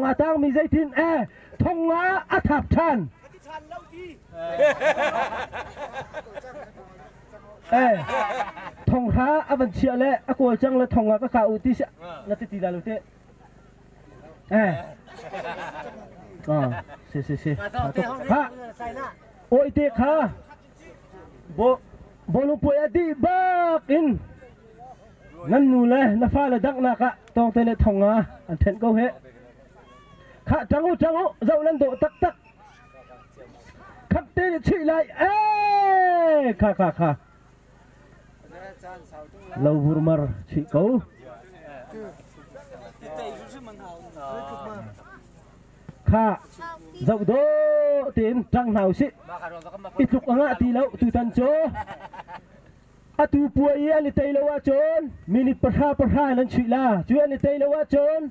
Thonga tang mi zeitin e thonga a thap than. E thonghra a van chia le a kawl cang le thonga ka ka u ti si na ti ti la lo te. E ah si si si ha oi te kha bo bolu puai a dih bak in nan nu le na fale danghnak ah tawngte le thonga an thenh ko he kha ṭang u ṭang u zoh nan dawh taktak khap te nih chuih lai ee kha kha kha lo vurmar chuih ko kha zoh dawh tein ṭang hna usih i tluk a ngah ti lo tutan cu Atu puai i an i tei lo ahcun minute pahra pahra in an chuih la. Cu an i tei lo ahcun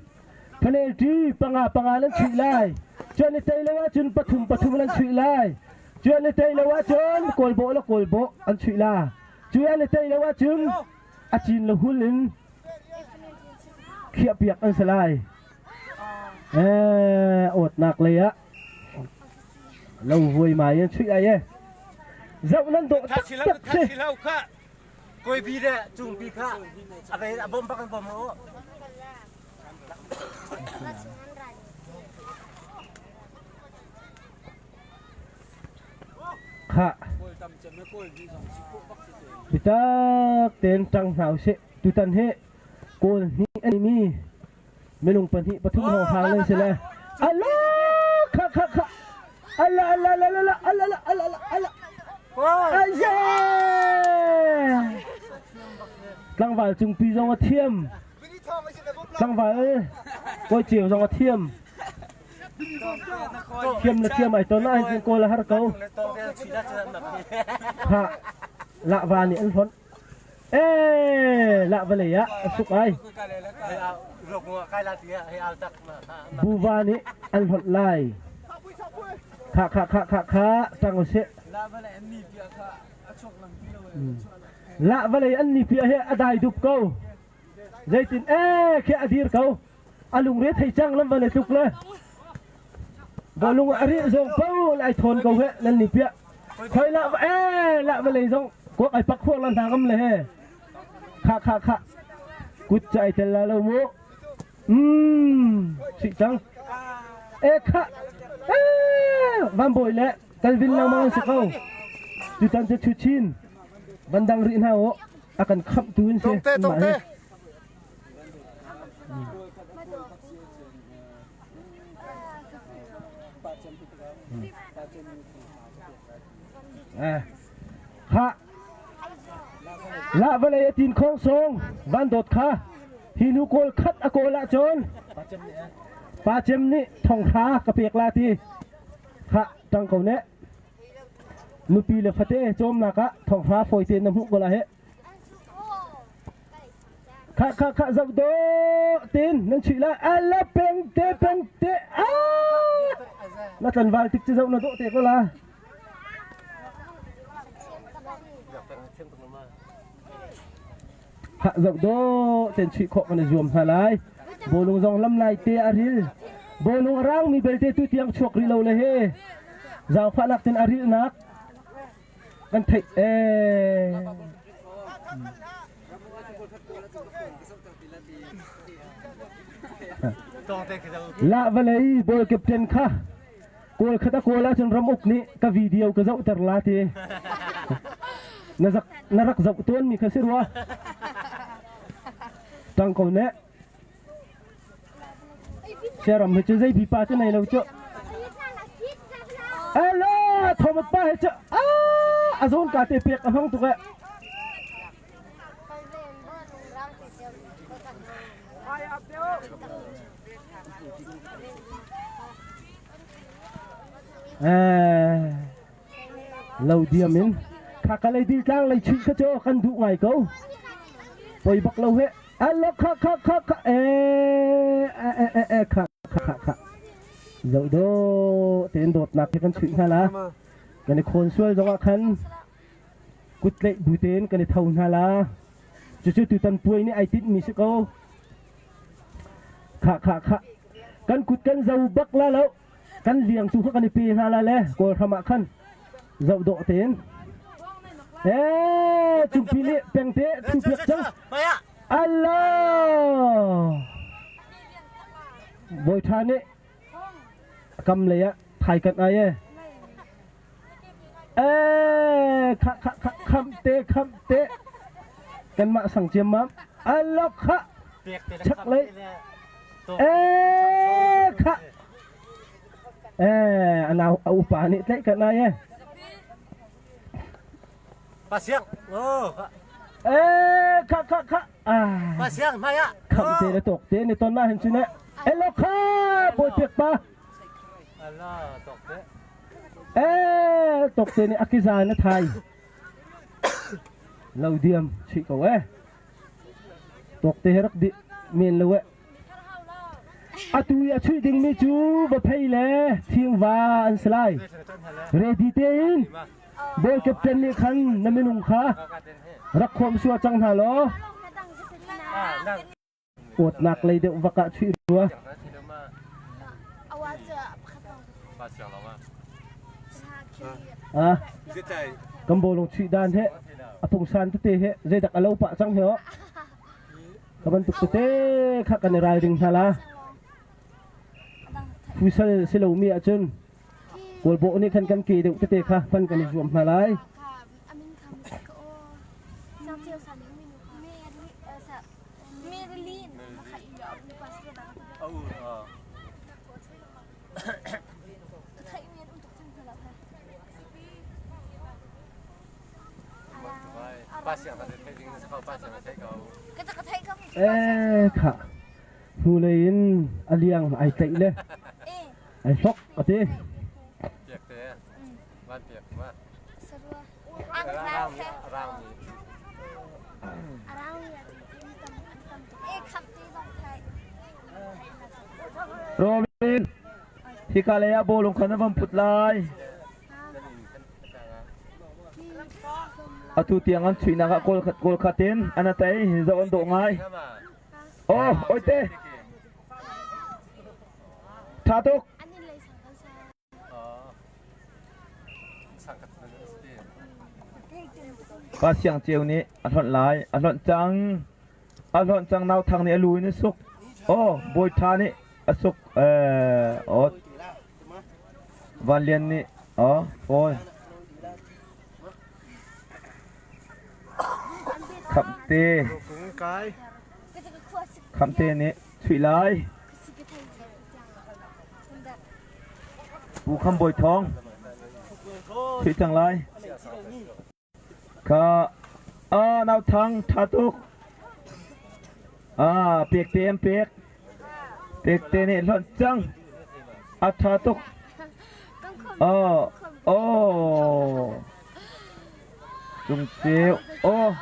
penalty panga panga in an chuih lai. Cu an i tei lo ahcun pathum pathum in an chuih lai. Cu an i tei lo ahcun kawlbawh le kawlbawh an chuih la. Cu an i tei lo ahcun a cin le hul in khiahpiak an si lai. Eh, awtnak lei ah lo vuai mai in chuih ai e. Zoh nan dawh Tha si lo taktak tha si. si lo kha koi bi le cung bi kha a ve a bom bak an bom o. Kha. Bitak ten tang hna usih. Tutan hi kawl hni an mi minung pahnih pathum hrawng hrang nan si le ala kha kha kha ala ala ala ala ala ala ala ala aye tlangval cungpi zong a thiam tlangval kawi ceu zong a thiam thiam na thiam ai ton ai kawl a har ko ha lahva nih an hlonh Eh, lah vawlei ah a suk ai. Buva nih an hlonh lai. Kha kha kha kha kha tang usih. Lah vawlei an ni pia he a dai dup ko. Zeitin eh khi a dir ko. A lungre thei cang lam vale tluk le. Bolung a ri zong po lai thawn ko he nan ni pia. Khoi la eh la vale zong kuak ai pak khuak lan hna ngam le he. Kha kha kha. Kut chai tel la lo mu. Mm si cang. E kha. Eh van boy le Calvin lengmang an si ko. Tutan cu chuchin. Van dang rih hna u. A kan khamh tu in si. Tongte tongte. Ha la vawlei a tin khong song van dawt kha hi nu kawl khat a kawl ahcun pa cem nih thonghra ka pek la ti kha tang ko ne nupi le fate cawmnak ah thonghra fawi te na hmuh ko la he Kha kha kha zoh dawh tin nan chuih lai ala peng te peng te a na tlanval tik cu zoh na dawh te ko la ha zoh dawh ten chuih khawh kan i zuam hna lai bawlung zong lam lai te a ril bawlung a rang mi belte tu tiang chuak rih lo le he zaangfahnak tin a rilnak kan theih ee La vawlei bawl captain kha kawl khat a kawl ahcun ram uk nih ka video ka zohter la ti na zak na rak zoh tawn mi kha si rua tang ko ne Siaram hi cu zei pipa cu nei lo cu. Hello, Thomas pa hi cu ah a zawn ka te pek a hmang tuk eh. Eh, lo diam in kha ka lei dil tlang lei chuih kha cu kan duh ngai ko. Poi bak lo he. Alo kha kha kha kha eh eh eh eh kha kha kha zoh do tein dawtnak he kan chuih hna la kan i khawn sual zongah khan kut tlaih bu tein kan i tho hna la cucu tutan puai nih ai tinh mi si ko kha kha kha. Kan kut kan zo bak la lo. Kan liang tu kha kan i pe hna la le Kawl hram ah khan zoh dawh tein. Eh, cungpi nih pengte thu piak cang. Allah! Bawi ṭha nih kam lei ah thai kan ai e. Eh, kha kha kha kham te kham te. Kanmah sang ciammam. Allah kha. Chak lei. Eh, kha. Eh, anau a upa nih tlaih kan ai e. Pa siang. Oh. Eh, kha kha kha. Ah. Pa siang hmai ah. Kham te le tok te ni ton na hin chune. Elo kha bawi pek pa. Ala tok te. Eh, tok te ni akiza na thai. Lo diam chi ko eh. Tok te rak di men lo eh. Atu i a chuih dingmi cu va phei le thingva an si lai. Ready tein ball captain nih khan na minung kha rak khawm sua cang hna law awtnak lei deuh vak ah chuih rua. Ah, kan bawlung chuih dan he a pungsan tete he zeidak a lo pah cang he oh. Ka bantuk tete kha kan i ralring hna la. Fusal si lomi ahcun kawlbawh nih khan kan ke deuh tete kha hman kan i zuam hna lai. Eh kha hnulei in a liang ai tlaih le ai hlok a ti. Robin, hika lei ah bawlung kha na van put lai. Atu tiang an chuihnak ah goal khat goal khat in an a tei zoh an dawh ngai. Oh, oite. Tha tuk. Pa Siang Ceu nih a hlonh lai. A hlonh cang. A hlonh cang nau thang nih a lu in a suk. Oh, Bawi Tha nih a suk. Eh, oh. Van Lian nih oh, fawi. Khamte. Khamte nih chuih lai. Pu Kham Bawi Thawng chuih cang lai. Kha a nau thang tha tuk. A pek te an pek. Pek te nih hlonh cang. A tha tuk. Oh, oh. Cung ceu. Oh.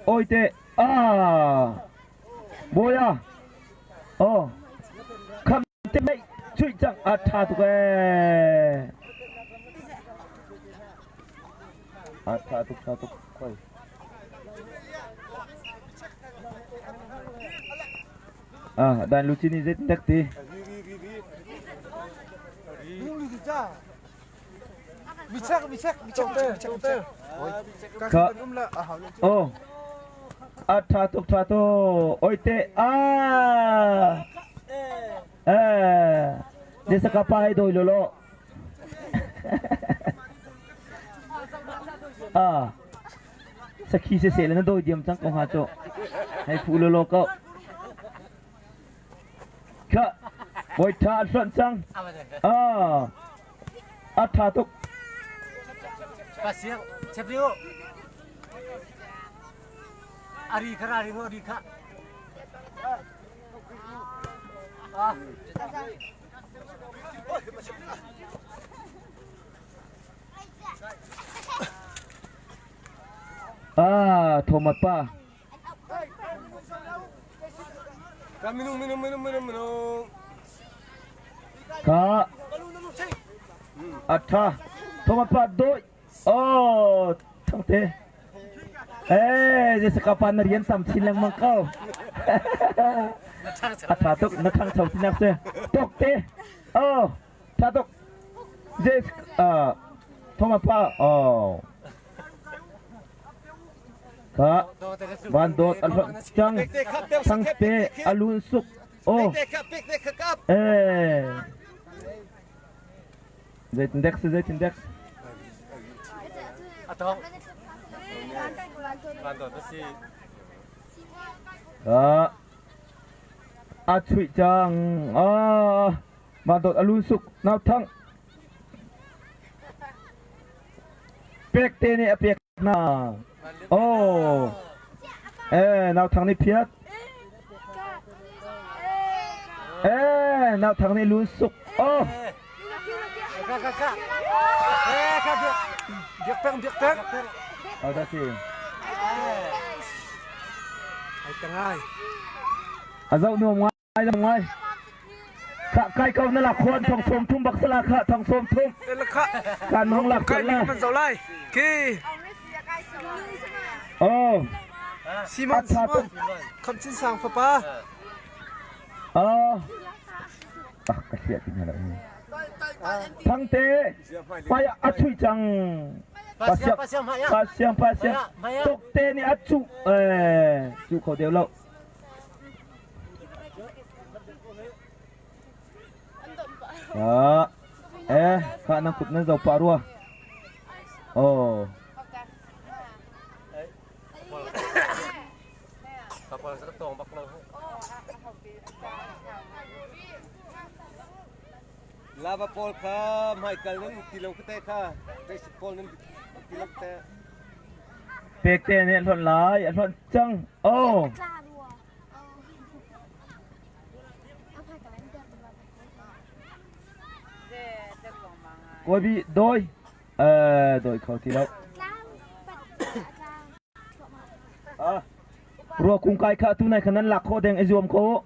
Oi te. Ah. Bawi ah. Oh. Kham te mei chuih cang a ṭha tuk ee. A ṭha tuk ṭha tuk khoi. Ah, dan lu chini zet tek ti. Ka oh a ṭha tuk ṭha tuk oi te a eh Jessica pa hei doi lo lo ah sakhi se se le na doi diam cang ko hnga cu hei phu lo lo ko Kha bawi ṭha an hlonh cang. Ah, a ṭha tuk. Pasiang, chep liu. Ari kha ari ngo ari kha. Ah. Ah, Thomas pa. Minung minung minung minung minung. Ka atha thoma pa doi oh thangte eh Jessica pa na rian tam chin lengmang ko. A tha tuk na thangcho tinak si. Tok te. Oh, tha tuk. This Thomas pa. Oh. Kha van dawt a hlonh cang. Thangte a lun suk. Oh. Eh. Zeitin dek si zeitin dek. A tong. Van dawt si. Ah. A chuih cang. Ah. Van dawt a lun suk. Nau thang. Pek te nih a pek hna. Oh. Eh, nau thang nih phiat. Eh, nau thang nih lun suk. Oh. Ka ka ka. Eh, ka biak. Biak peng, biak peng. Oh, dah si. Ai tangai. A zoh nuam ngai. Ai lam ngai. Kha kai ko na lak khuan thong sawm thum bak sala kha thong sawm thum. Kan hong lak Kai la. man zo lai. Ki. Oh. Simon Simon. Kham chin sang fapa. Oh. Ah ka sia ti na Thangte paya a chui cang. Pasiang pasiang pasiang. Tok te nih a cu eh cu kho deu lo. Ah, eh, kha nan kut nan zo pah rua. Oh. Lava pawl kha hmaikal nan ti lo te kha basic pawl nan ti lo te. Pek te nih a hlonh lai, a hlonh cang. Oh. Kawi doi. Eh, doi kho ti lo. Ah. Rua kung kai kha tu nai kha nan lak kho deng i zuam ko.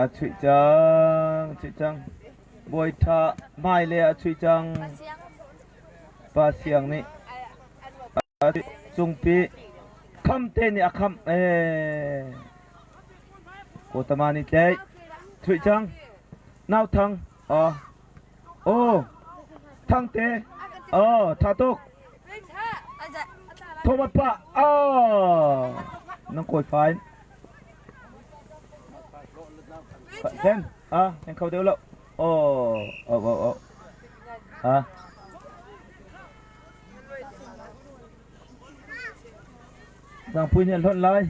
A chuih cang, chuih cang. Bawi ṭha hmailei ah a chuih cang. Pa Siang nih a cungpi kham te nih a khamh. Ee. Kawtama nih tlaih. Chuih cang. Nau thang. Aw. Aw. Thang te. Aw, tha tuk. Thomas pa. Aw. Nang kawi fine. Then, ah, nan kho deuh lo. Oh, oh, oh, oh. Ah. Sangpui nih a hlonh lai.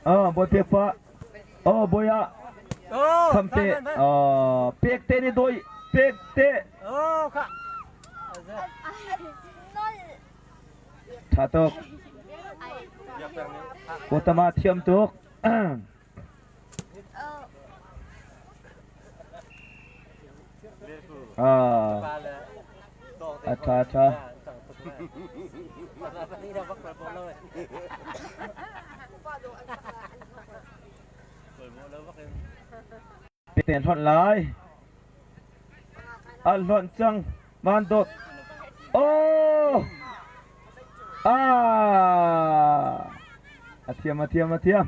Oh, bawi pek pa. Oh, bawi ah. Kham te. Oh, pek te ni doi. Pek te. Oh, kha. Tha tuk. Kawtama thiam tuk. Ah. A tha tha. Te hlonh lai. A hlonh cang. Van dawt. Oh! Ah! A thiam, a thiam, a thiam.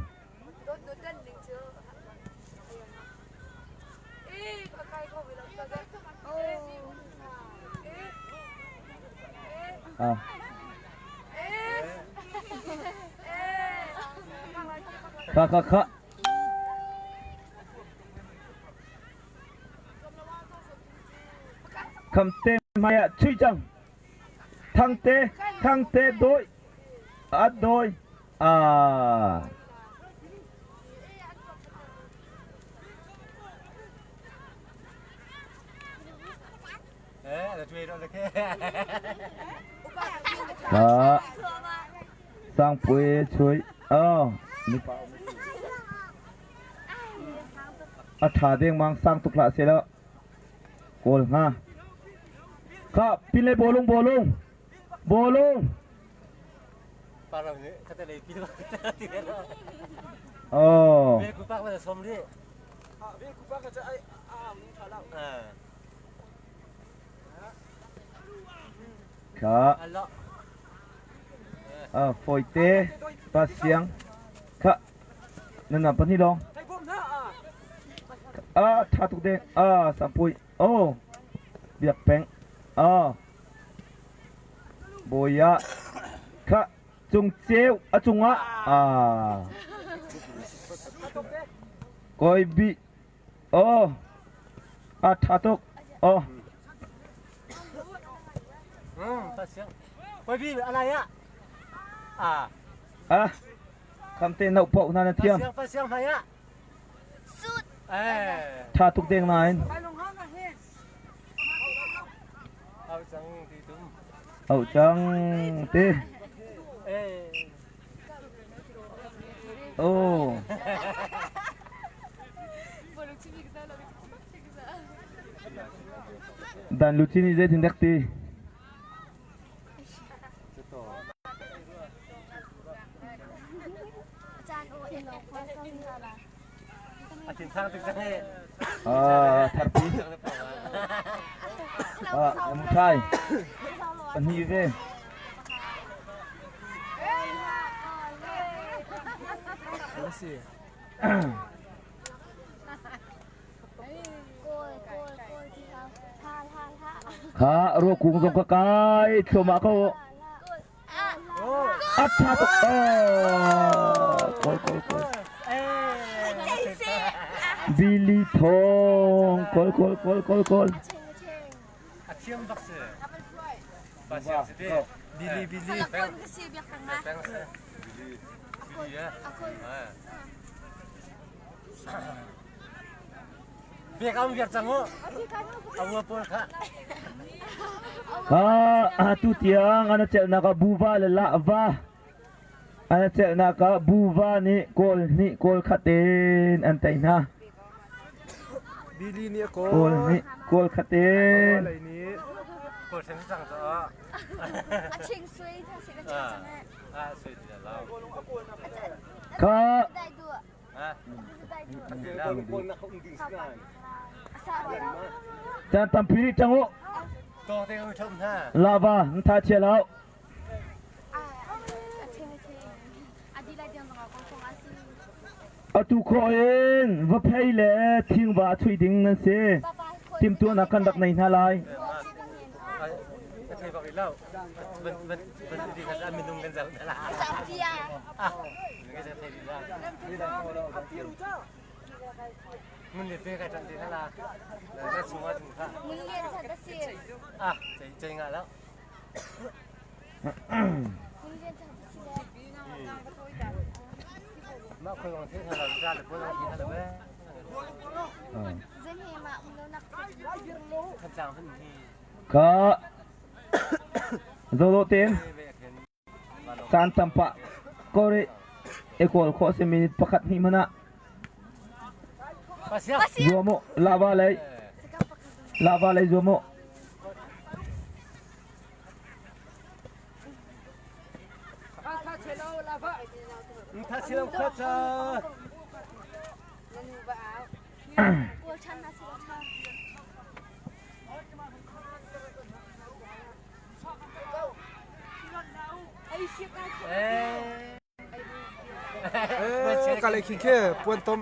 Ah. Kha kha kha. Khamte hmai ah chuih cang. Thangte, thangte dawi. A dawi. Ah. Ah. Sangpui chuih. Oh. A ṭha dengmang sang tuk hlah seh law kawl hnga. Kha pin le bawlung bawlung bawlung. Oh. Kha fawite pa siang kha nan nam pahnih lawng. Ah tha tuk deng. Ah sampui. Oh biak peng. Ah Bawia kha cung ceu a cungah ah Kawi bi Oh a tha tuk. Oh Kawi bi alai ah. Ah. Ah khamte no po na na thiam. Pasiang pasiang hmai ah. Sut. Eh. Tha tuk deng nain. Au cang ti tum. Au cang ti. Eh. Oh. Dan luci ni zei tin dek ti. Ah, tharpi. Ah, muthai. Pahnih ve. Kha ruakung zong ka kai thluahmah ko. A tha tuk. Kol kol kol. Billy Thong. Kol kol kol kol kol. A thiam bak si. Billy Billy. Biak am biak cang u. Awa pawl kha. Ha atu tiang an celhnak ah buva le lahva an celhnak ah buva nih kawl nih kawl khat in an tei hna. Billy nih a kawl. Kawl nih kawl khat in. Kawl sen cang caah. A ching sui tha si ka ching cang eh. Ah sui ti la. Kha Caan tampi rih cang u. Lava nan tha chia lo. Atu khawh in va phei le thingva a chuih ding nan si. Timhtuahnak kan rak nei hna lai. Ka Zolo ten Caan tam pah ko rih. I kawl khawh si minute pakhat hnih hmanh ah. Zuam u. Lava lei. Lava lei zuam u. Ka lei khi khi puan tom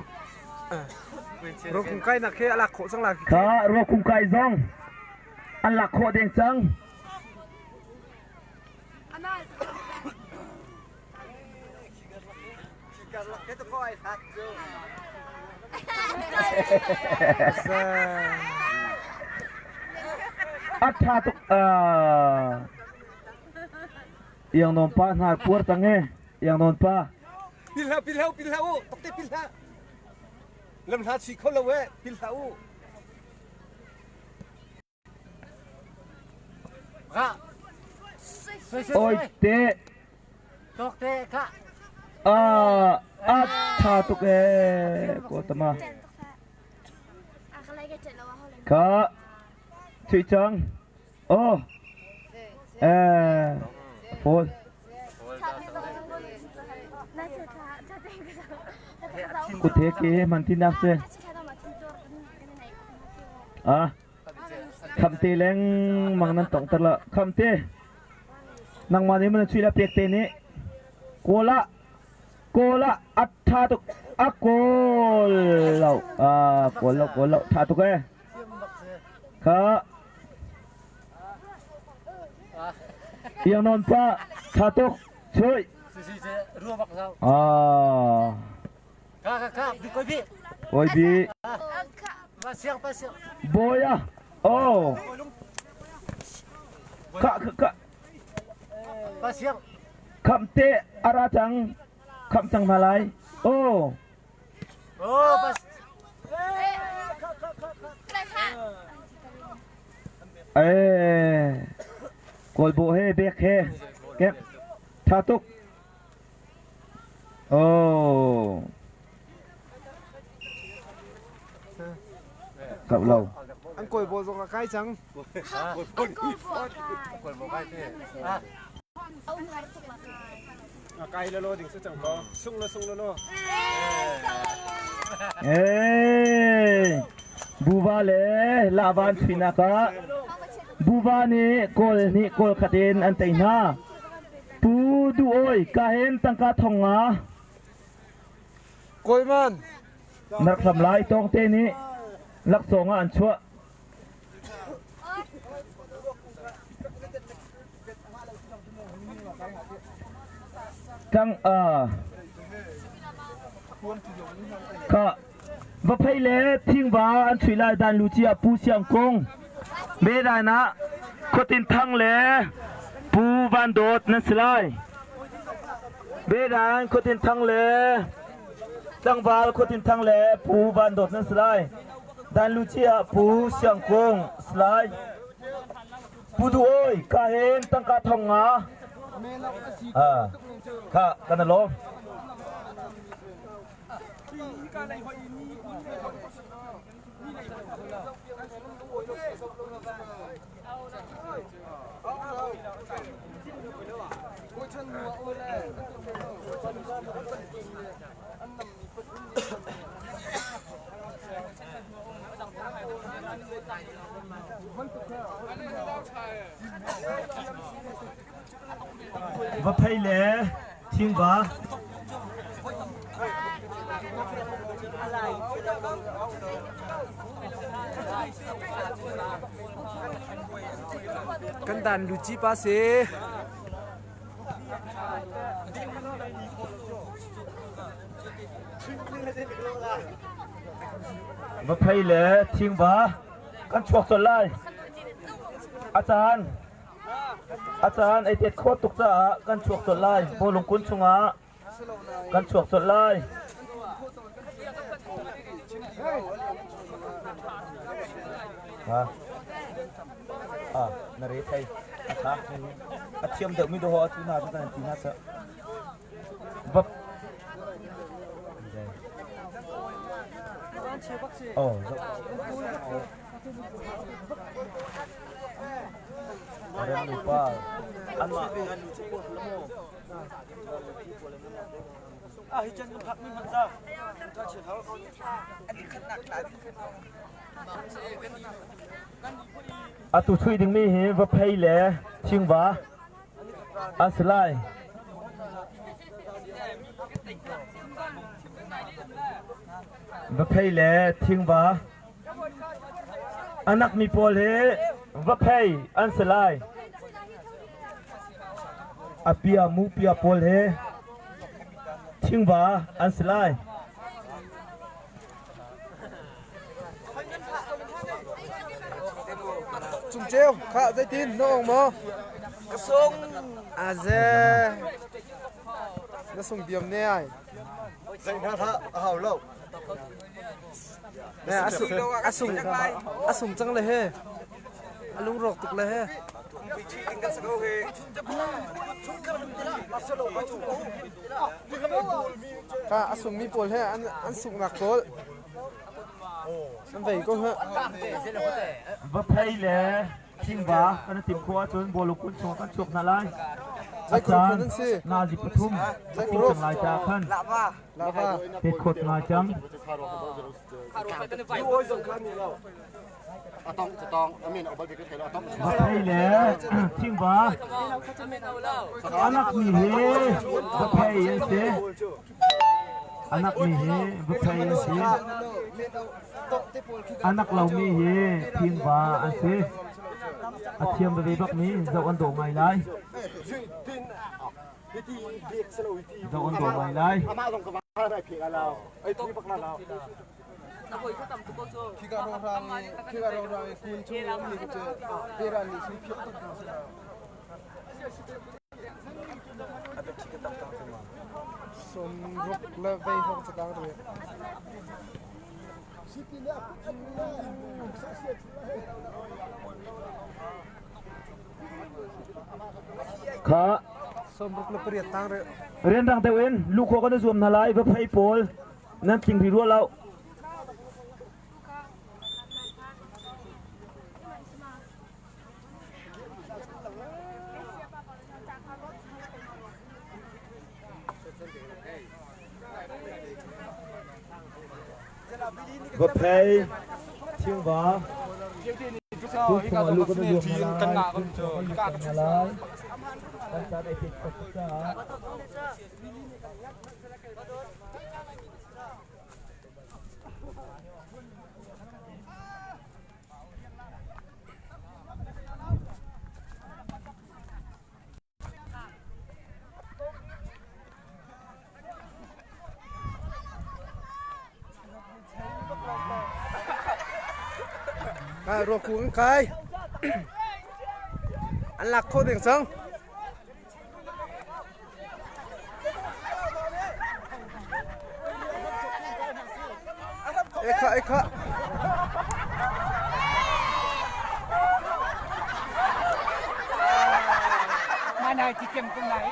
rokung kai nak khi a lak khawh cang la khi. Kha rokung kai zong an lak khawh deng cang. A ṭha tuk. Iang nawn pa hnar puar cang e. Iang nawn pa. Pil hlah, pil hlah, pil hlah u. Tokte pil hlah. Lam hla chi kho lo e. Pil hlah u. Oi te. Tok te ka. A a tha tuk e ko tama. Ka thui chang. Oh. Eh. Phone. Kut he ke man tin nak se. Ah. Khamte lengmang nan tong ter la. Khamte. Nangmah nih mana chui la pek te nih. Kawl ah kawl ah a tha tuk a kawl lo a kawl lo kawl lo tha tuk e. Kha Iang non pa tha tuk chui. Ah. Koi bi. Bawi ah. Oh. Ka ka ka. Kham te ara cang. Kham cang hna lai. Oh. Eh. Kawl bo he bek he. Kep. Tha tuk. Oh. Kap lo. An kawi baw zong a kai cang. A kai lolo ding su cang ko. Sung lo sung lolo. Eh, buva le lavan chuinak ah buva nih kawl nih kawl khat in an tei hna. Pu Duh Awi ka hen tangka thong nga. Kawi man. Nak hlam lai tawng te nih laksawng ah an chuah. Tang a ka va phei le thingva an chui lai dan lu cia Pu Siang Kung Medan ah Khuatin Thang le Pu Van Dawt nan si lai. Medan Khuatin Thang le tlangval Khuatin Thang le Pu Van Dawt nan si lai. Dan lu cia Pu Siang Kung si lai. Pu Duh Awi ka hen tangka thong nga. Ah, kha kan lawm. Va phei le thingva. Kan dan luci pa si. Va phei le thingva kan chuak colh lai. A caan A caan ei tet khawh tuk caah kan chuak colh lai. Bawlung kun chungah kan chuak colh lai. Ha? Ah, na re thei. A tha. A thiam deuh mi doho atu na tu kan ti na sa. Bap. Oh, Atu chuih dingmi hi vaphei le thingva an si lai. Vaphei le thingva A nakmi pawl hi vaphei an si lai. A pia mupia pawl hi thingva an si lai. Cungceu, kha zeitin na ong maw? Ka sung. Aze. Na sung diam ne ai. Zei hna hlah a hau lo. A sung cang le he. A lungrawk tuk le he. Ka a sungmi pawl he an sunghnak pawl an vei ko he. Va phei le Thingva kan i timh khawh ahcun bawlung kun chung ah kan chuak hna lai. A caan nazi pathum a ting cang lai caah khan tet khawt ngai cang. Vaphei le thingva anak mi hi vaphei an si. Anak mi hi vaphei an si. Anak lomi hi thingva an si. A thiam veve bak mi zoh an dawh ngai lai. Zoh an dawh ngai lai. Kha rianrang deuh in luh khawh kan i zuam hna lai. Va phei pawl nan tling rih rua lo. Va phei thingva Kum chungah lu kan i zuam hna lai, kum chungah kan luh hna lai. Kan caan ai pek tuk caah. Ruakku an kai. An lak khawh ding cang. Ekha ekha. Mana ti kem kum nai.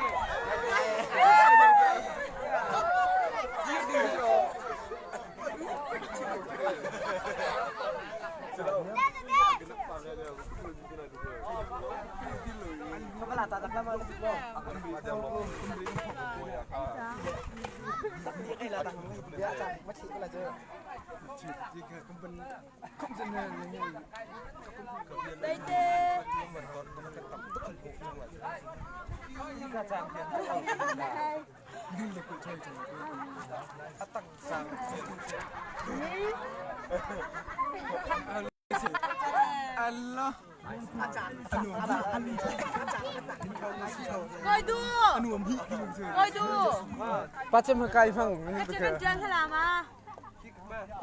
Pa cem kai fang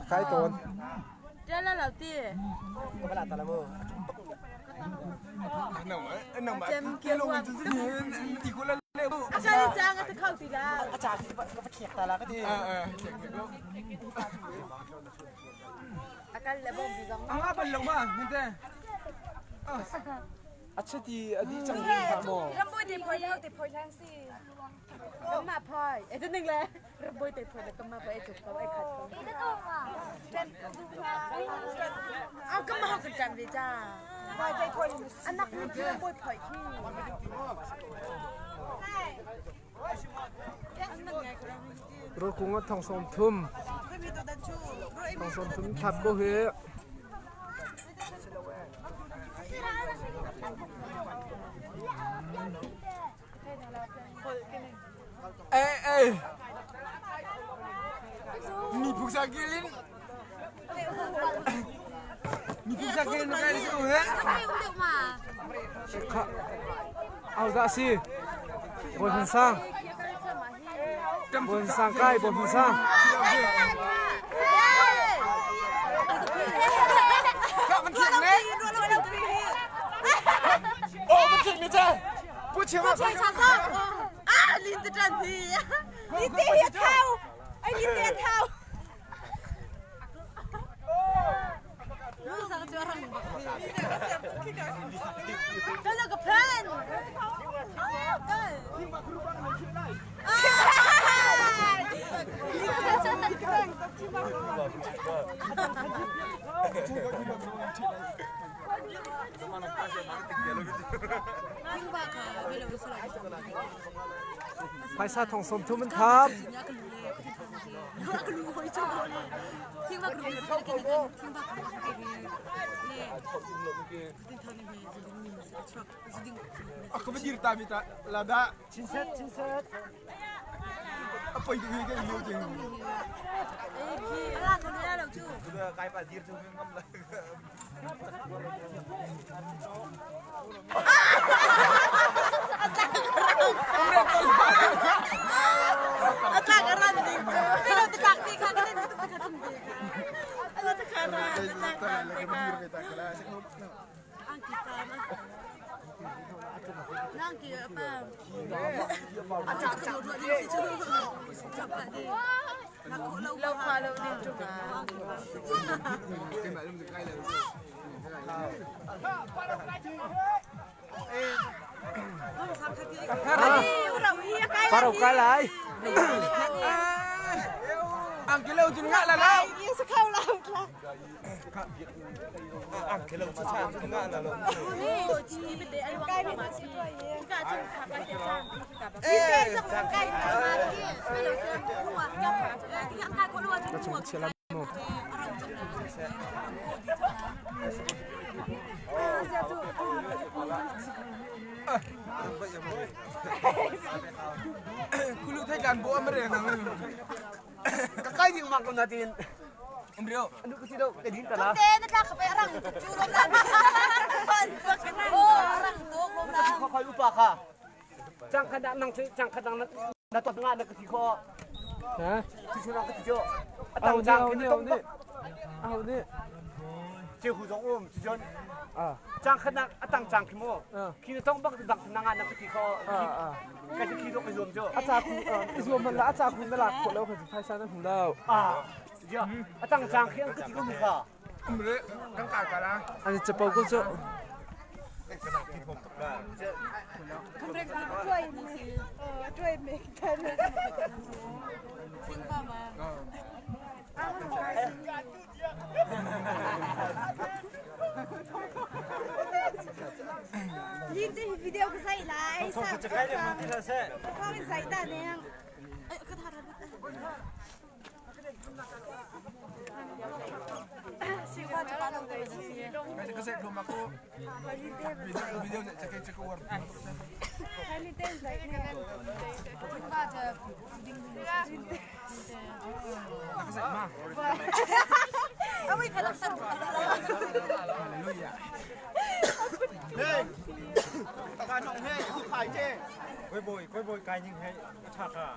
kai tawn. Rukung ah thong 30. Thong 30 thlap ko hi. Ê ê. Mi puksa kilin. Mi puksa kilin kai su he. Kha. Au dah si. Bawi Hmun Sang. Bawi Hmun Sang kai Bawi Hmun Sang. Kha man thiam ne. Oh man thiam ne cha. Pu chiang ah. Ah, lin te tan hi. Lin te hi thau. Ai lin te thau. Đó là cái plan. Phaisa thong som thum an thap. Aku berdiri tami ta lada. Chinset chinset. Apa itu ni kan hiu je. Kai pa dir tu ngam la. Parau kai lai. Ang kilo jun nga la lau. Kulu thai kan bo amre na. Kakai ding mang ko natin. Amrio. Ano kasi daw kay din tala. Khoy upa kha. Chang kha nang chang kha nang na to nga na kasi ko. Ha? Chu chu nang kasi jo. Au Atang ni chang au kin ni au tong ni. Au ni. Che hu jong um chu jon. Ah. Chang kha nang atang chang ki mo. Ah. Kin tong bak bak nang na kasi ko. Ah ah. Kasi ki do ki zom jo. อาจารย์คุณเอ่ออิสวมันละอาจารย์คุณน่ารักคนแล้วคือไพศาลนั่นหูเล่า Ah. Jo. Atang chang ki ang kasi ko mi kha. Amre kang ka ka la. อันนี้จะเป่าก็จะ Video ก็ใส่ลายใส่ก็เป็นใส่ตาเนี่ย Kasi kasi belum aku video video cek cek war. เอาไว้ทะลักตะ Haleluya. Ta nong he ku khai che. Koi boi koi boi kai ning he tha kha.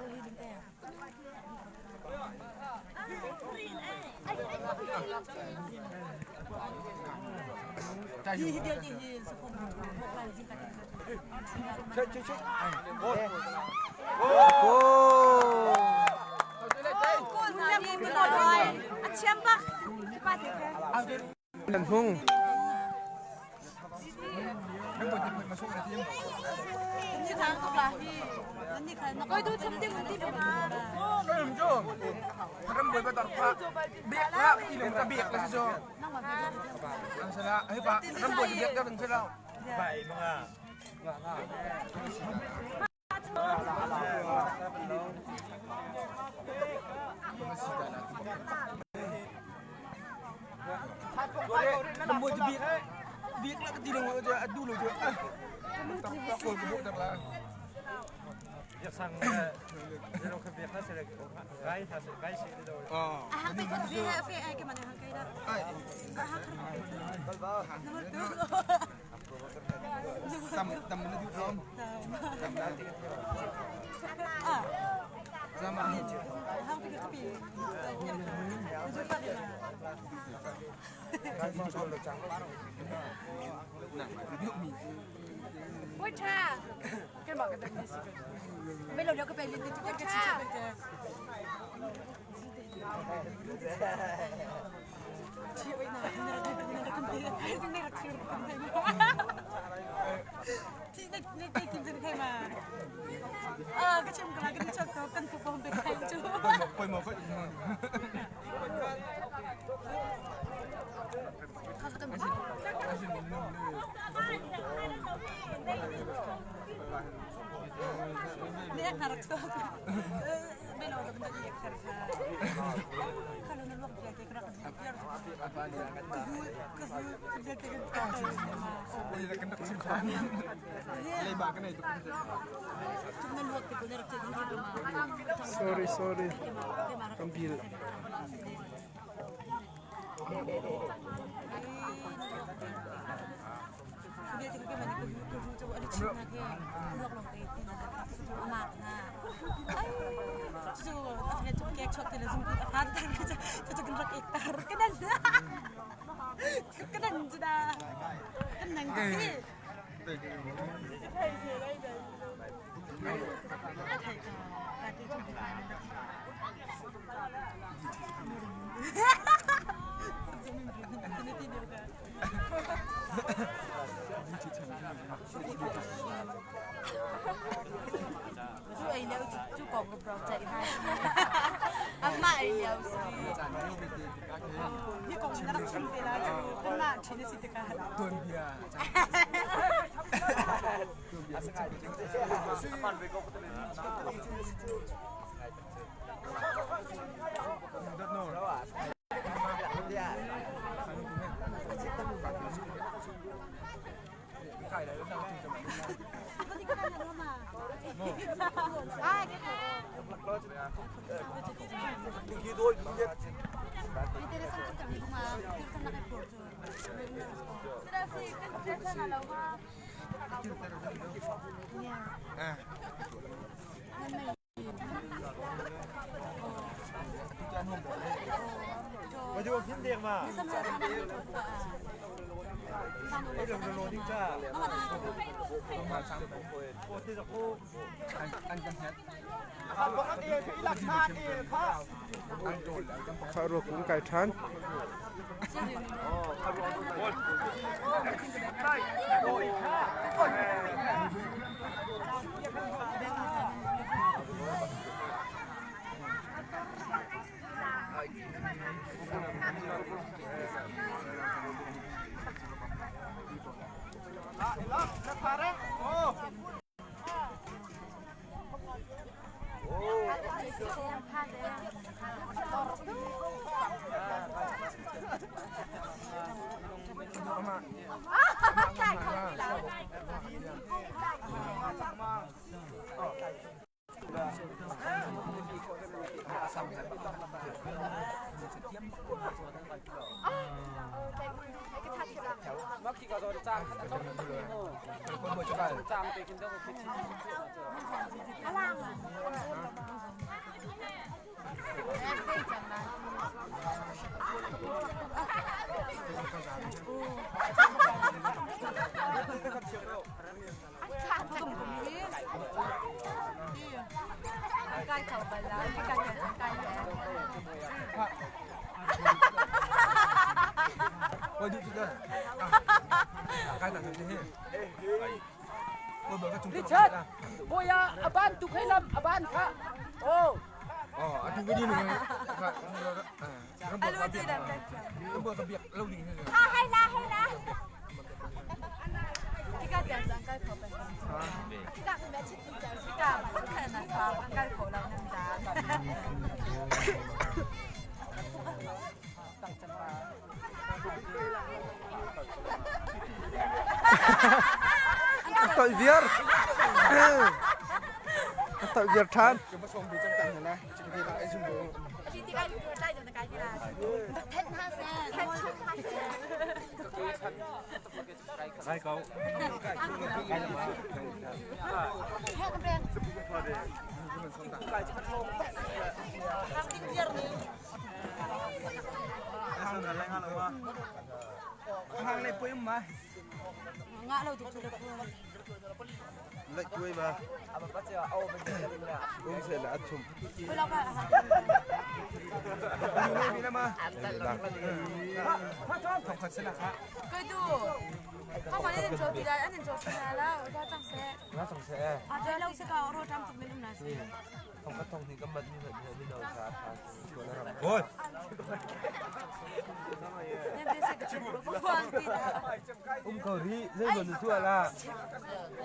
โอ้นันหุ่ง Yang buat dia masuk nanti. Belum jo. Ram boy batar pak. Biak lah, ilmu ta biak lah sejo. Ang sala, ay pa, ram boy biak ka ang sala. Bai mga. Ram boy biak. Biak lah kecil dong jo, adu lo jo. Tak tak ko bu tak lah. Biak sang lo kha biak na se gai tha se gai se do. Oh. Tam tam na di from. Tam na di. Sama. Poi mo ko. Sorry, sorry. Kan bil. Kha ruak kung kai ṭhan. Richard, boya aban tu khai lam aban kha. Oh. Oh, atu ka di nung. Hai la hai la. Kika tiang chang kai kho pa. Kika ka me chit tu chang kika kha na kha kai kho la nam da. Tội viar. Tội viar than. Um ko ri zei bon tu ala.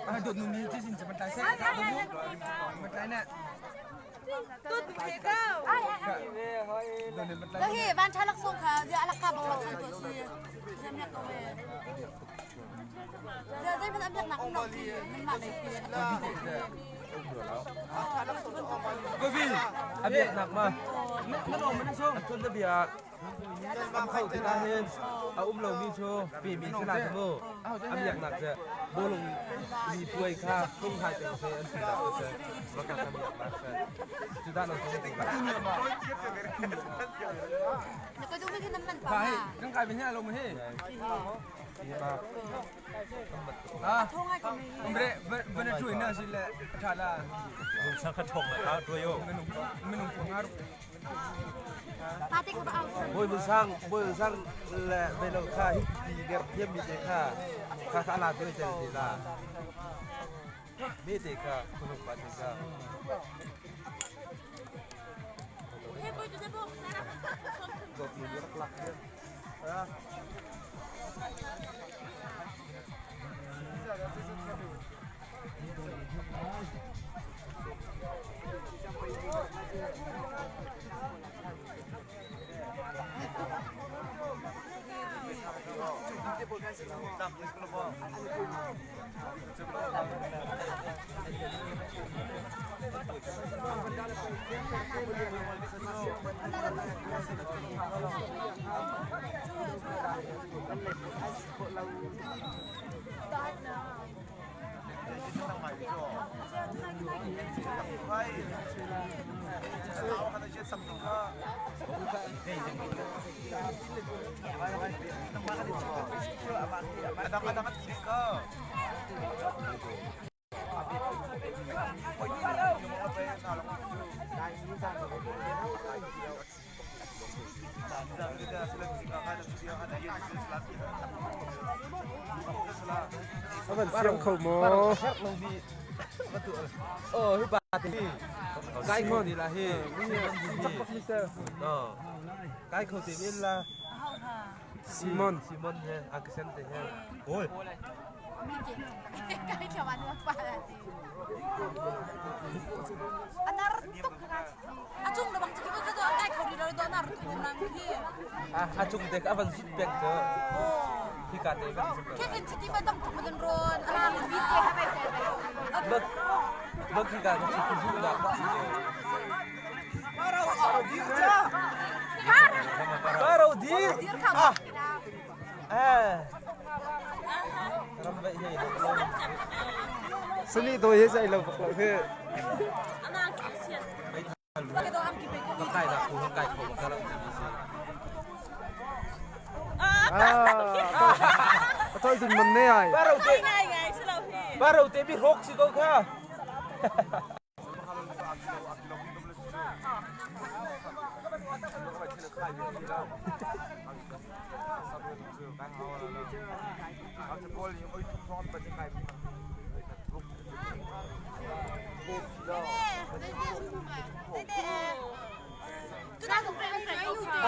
Ah dot nu ni chi sin chaman tai se. Man tai na. Hi van tha lak sung kha dia alak ka bang lak tu si. Jam yak ko we. Dia zai ban amyak nak nok ti nan ma lai ti. Govi abiak nak ma. Nan om man so. Chun da bia. Am khau te na hin. A um lo mi chu pi mi se la mu. Abiak nak che bolung mi puai kha tung hai te se an da se. Maka kan biak nak se. Chu da lo se. Ko du mi khi nam nan pa Ba ma. kan kai ben lo ma he. Ah. Bre bene chui na si le tha la. Sang kha thong la ta yo. Menung menung pengaruh. Pa te ko ba au. Boi bu sang boi bu sang le ve lo kha hi ti ger thiam mi te kha kha kha la te te te la. Mi te kha khunuk pa te kha. Avan siang kho mo. Oh, hi ba te. Kai kho ni la hi. No. Kai kho te min la. Simon. Simon he, Aksen te he. Oi. Kai kya wan wa pa la ti. Anar tuk kha. Achung da bang chi ko to kai kho ri do anar tuk nang khi. À, à chung te ka van zut pek te. Hi ka te van zut. Khe kan chiti ba dam tuk madan ron. Ala mi bi te ha bai te bai. Bak bak hi ka chi ku zu da ba. Parau dir. Dir kha ba. À. Ram vậy hi. Sani do he zai lo bak lo he. Ba ke do am ki pe ko. Ka kai da ku kai kho ba ka la ti si. Ah. Atoi dun man ne ai. Parau te. Parau te bi rok si ko kha.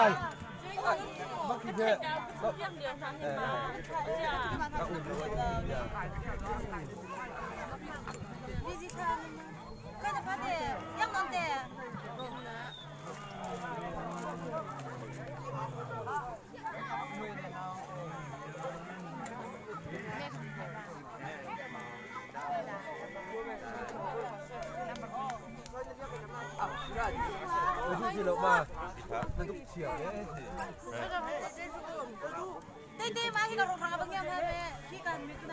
Ai. Bak hi the. Ôi chú lo mà. Nó đúc chiều đấy.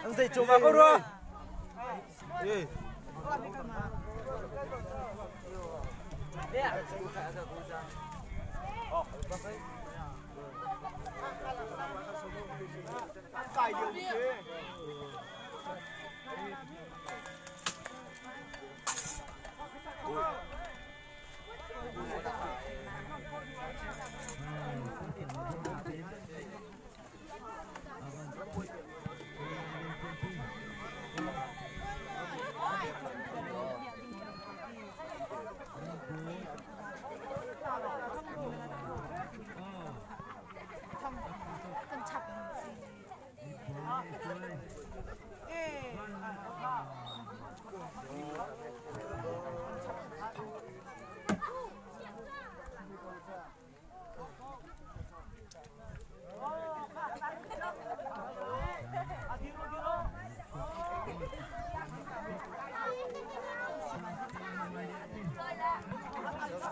Anh dạy chỗ mà có rồi. Ê.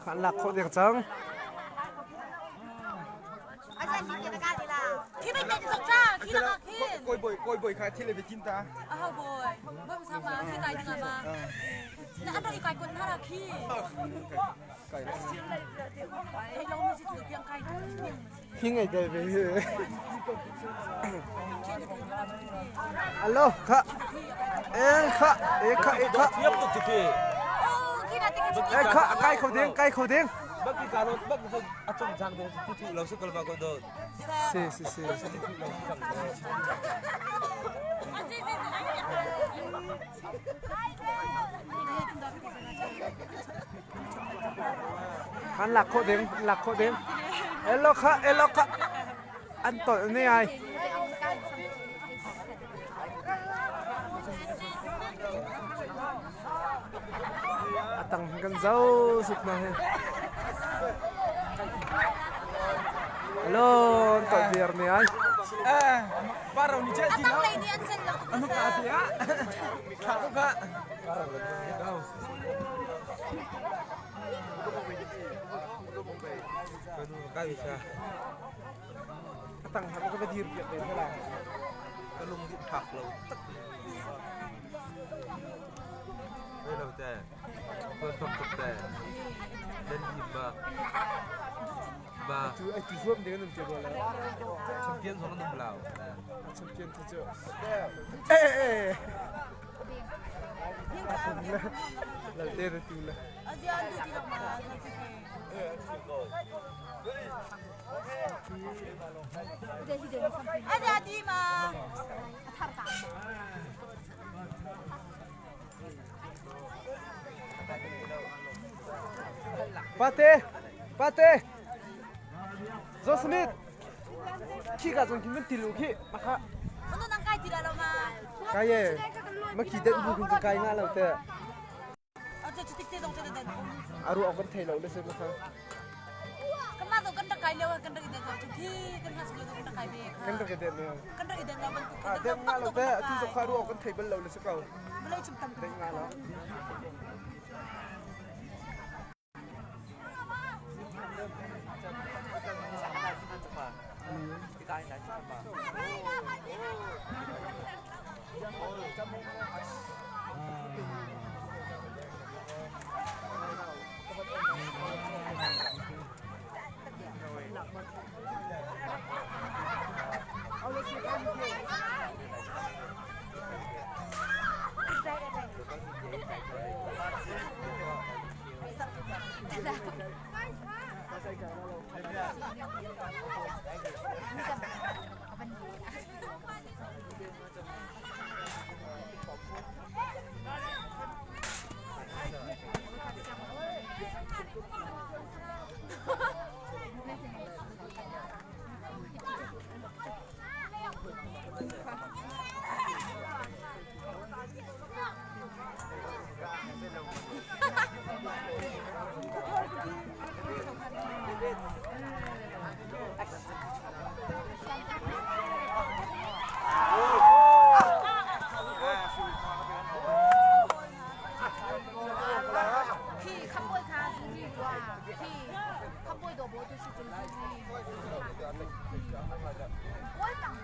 Kha an lak khawh deng cang. Koi boi kha thil le tin ta. Aho boi. Boi sama khi kai dinga ma. Na an ri kai kun na khi. Kai lo mi si tu piang kai. Khi ngai tel ve. Alo kha. E kha e kha e kha. Thiam tuk khi. E kha kai kho ding kai kho ding. Bak ki ka ro bak ko a chong chang ding tu tu lo su kal ba ko do. Si si si. An lak khawh ding, an lak khawh ding. Elo kha, elo kha. An tolh ne ai. A tang kan zo suk na he. Hello, an tolh viar ne ai. Eh, parau ni che A tang lei nih an cen lo tuk Anu ka tia. Kha ko ka. Kai sa. A tang ha ka dir piak ve la. Ka lung di phak lo tak. Đây lo te. Kon tok tok te. Lên him ba. Ba. Tu ai tu zuam ding nan te bola. Champion song num lao. Champion tu chu. Eh eh. Lal te tu la. Azian du ti lo ma. Aja di ma. Thar ta. Pate, pate. Zo Smith. Khi ka zong kin tilu khi ma kha. Ano nang kai ti la lo ma. Kai ye. Ma khi den bu kun kai nga lo te. Aja chutik te dong te den. Aru ok kan thei lo le se ma kha. Kan ma do kan ta kai le kan ta den do thi kan ha sklo do kan ta kai be Kan ta ke den ne. Kan ta den la ban tu À den nga lo te tu zo kha aru ok kan thei bal lo le se kau. Malay chum tam Den nga lo. khi khăm bôi kha su ni qua khi khăm bôi đồ bố tôi su chung su ni ôi tặng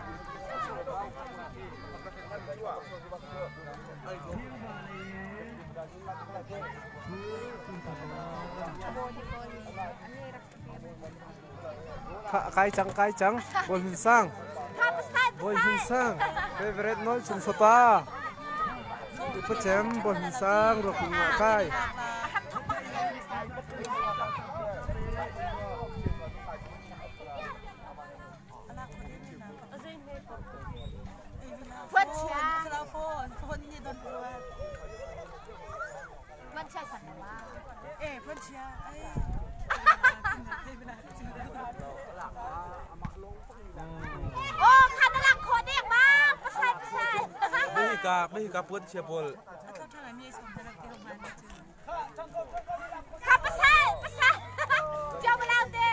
Kha kai chang kai chang. Bol hun sang. kha pasai Bol hun sang. Favorite nol chung sopa. Ipa chem bol hun sang ro ku nga kai. ham thok bak Phuan chia Phuan chia san ma Eh, pun chia. โอ้คาตาลักโคเด็กบ้างpasai pasai Mấy ka mấy ka puan chia bol. ข้าpasai pasai เจ้ามาแล้วเต้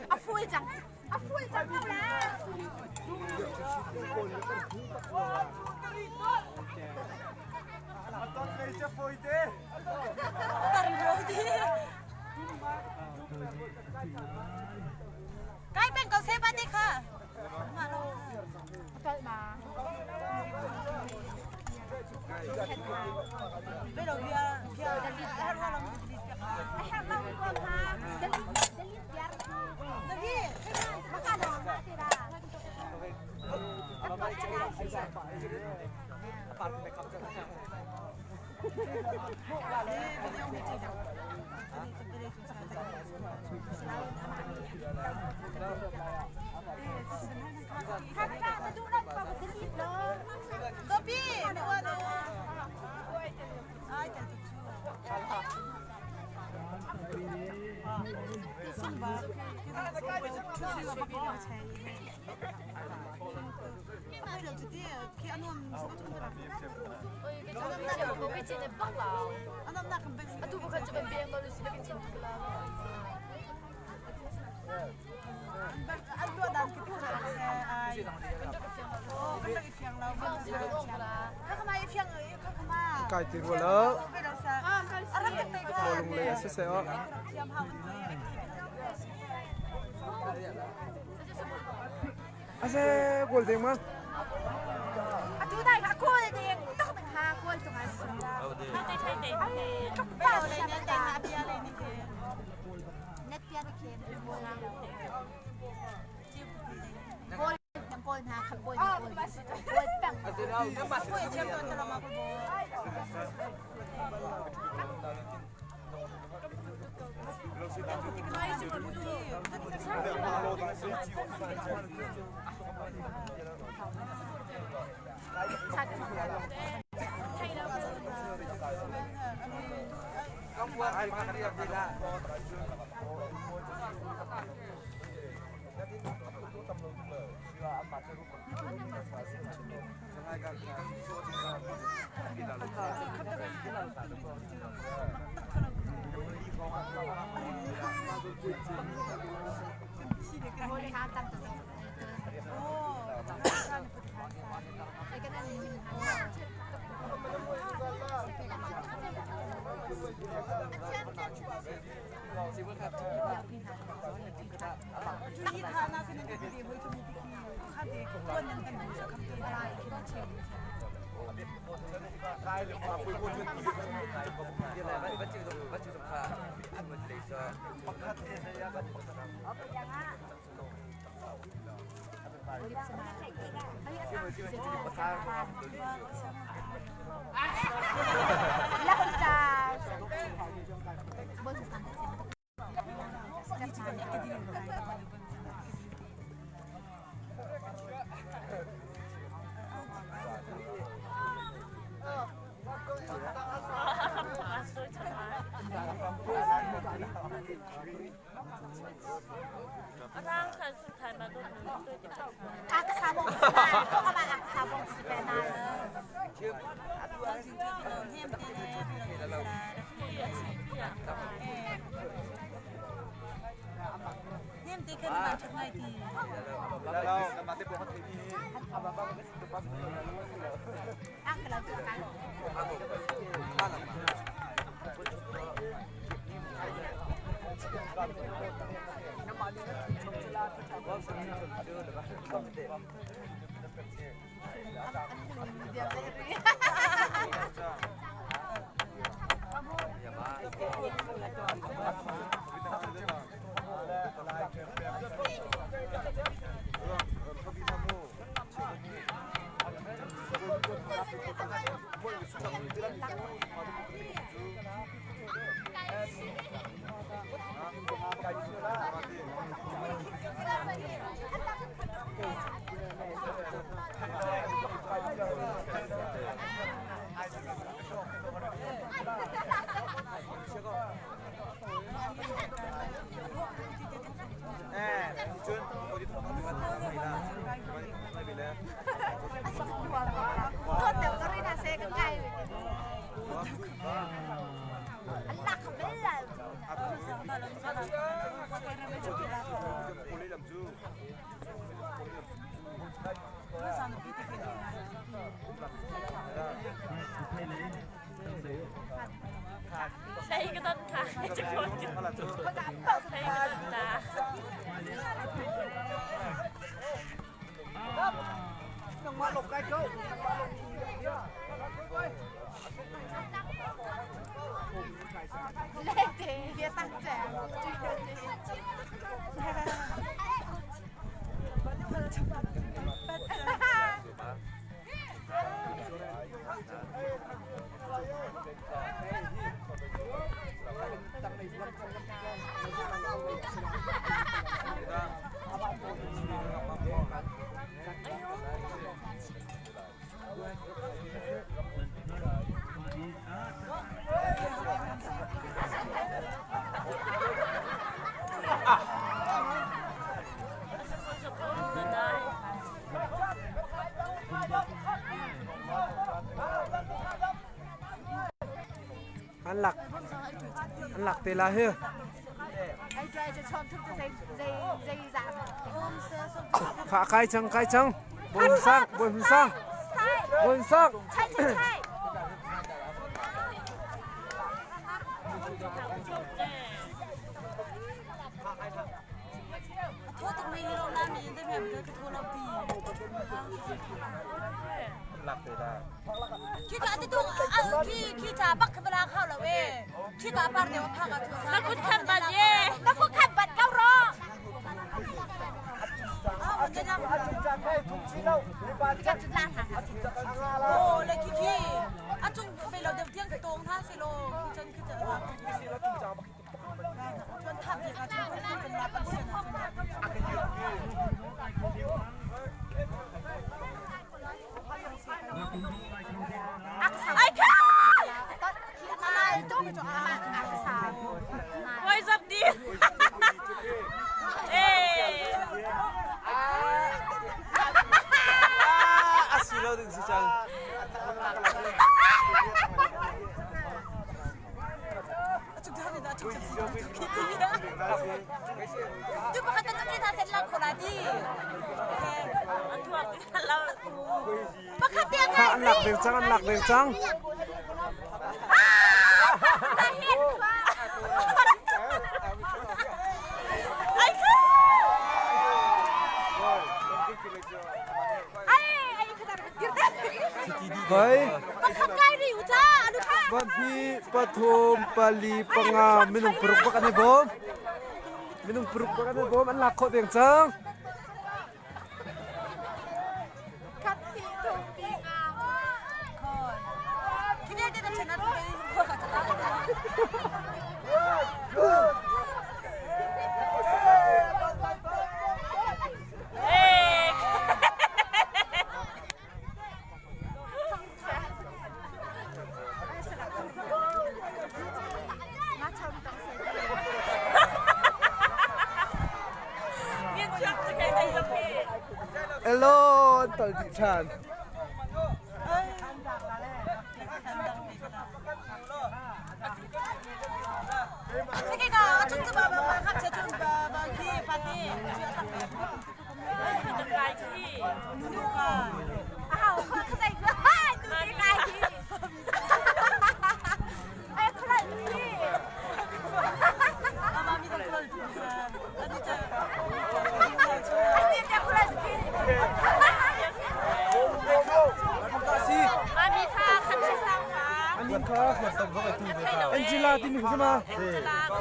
เอาฟุยจังเอาฟุยจังเข้าแล้ว Ton nei che foi te. Kai peng ko se pa te kha. Kai ti rua lo. Bawlung lei a si seh aw. Ase goal ding ma. Atu dai ka goal ding tak ding ha goal tu ngai. Ai tok pa Net pia na khen. Goal nang goal na kham goal na goal. Goal pang. An lak an lak te la hi. Kha kai cang kai cang. Bawi hun sang bawi hun sang. Bawi hun sang. A si lo ding si cang. Kha an lak deng cang an lak deng cang. Hoi. Pahnih, pathum, pali, panga, minung paruk bak an i bawm. Minung paruk bak an i bawm an lak khawh deng cang. Hello, an tol dih ṭhan. Angela timi khi ma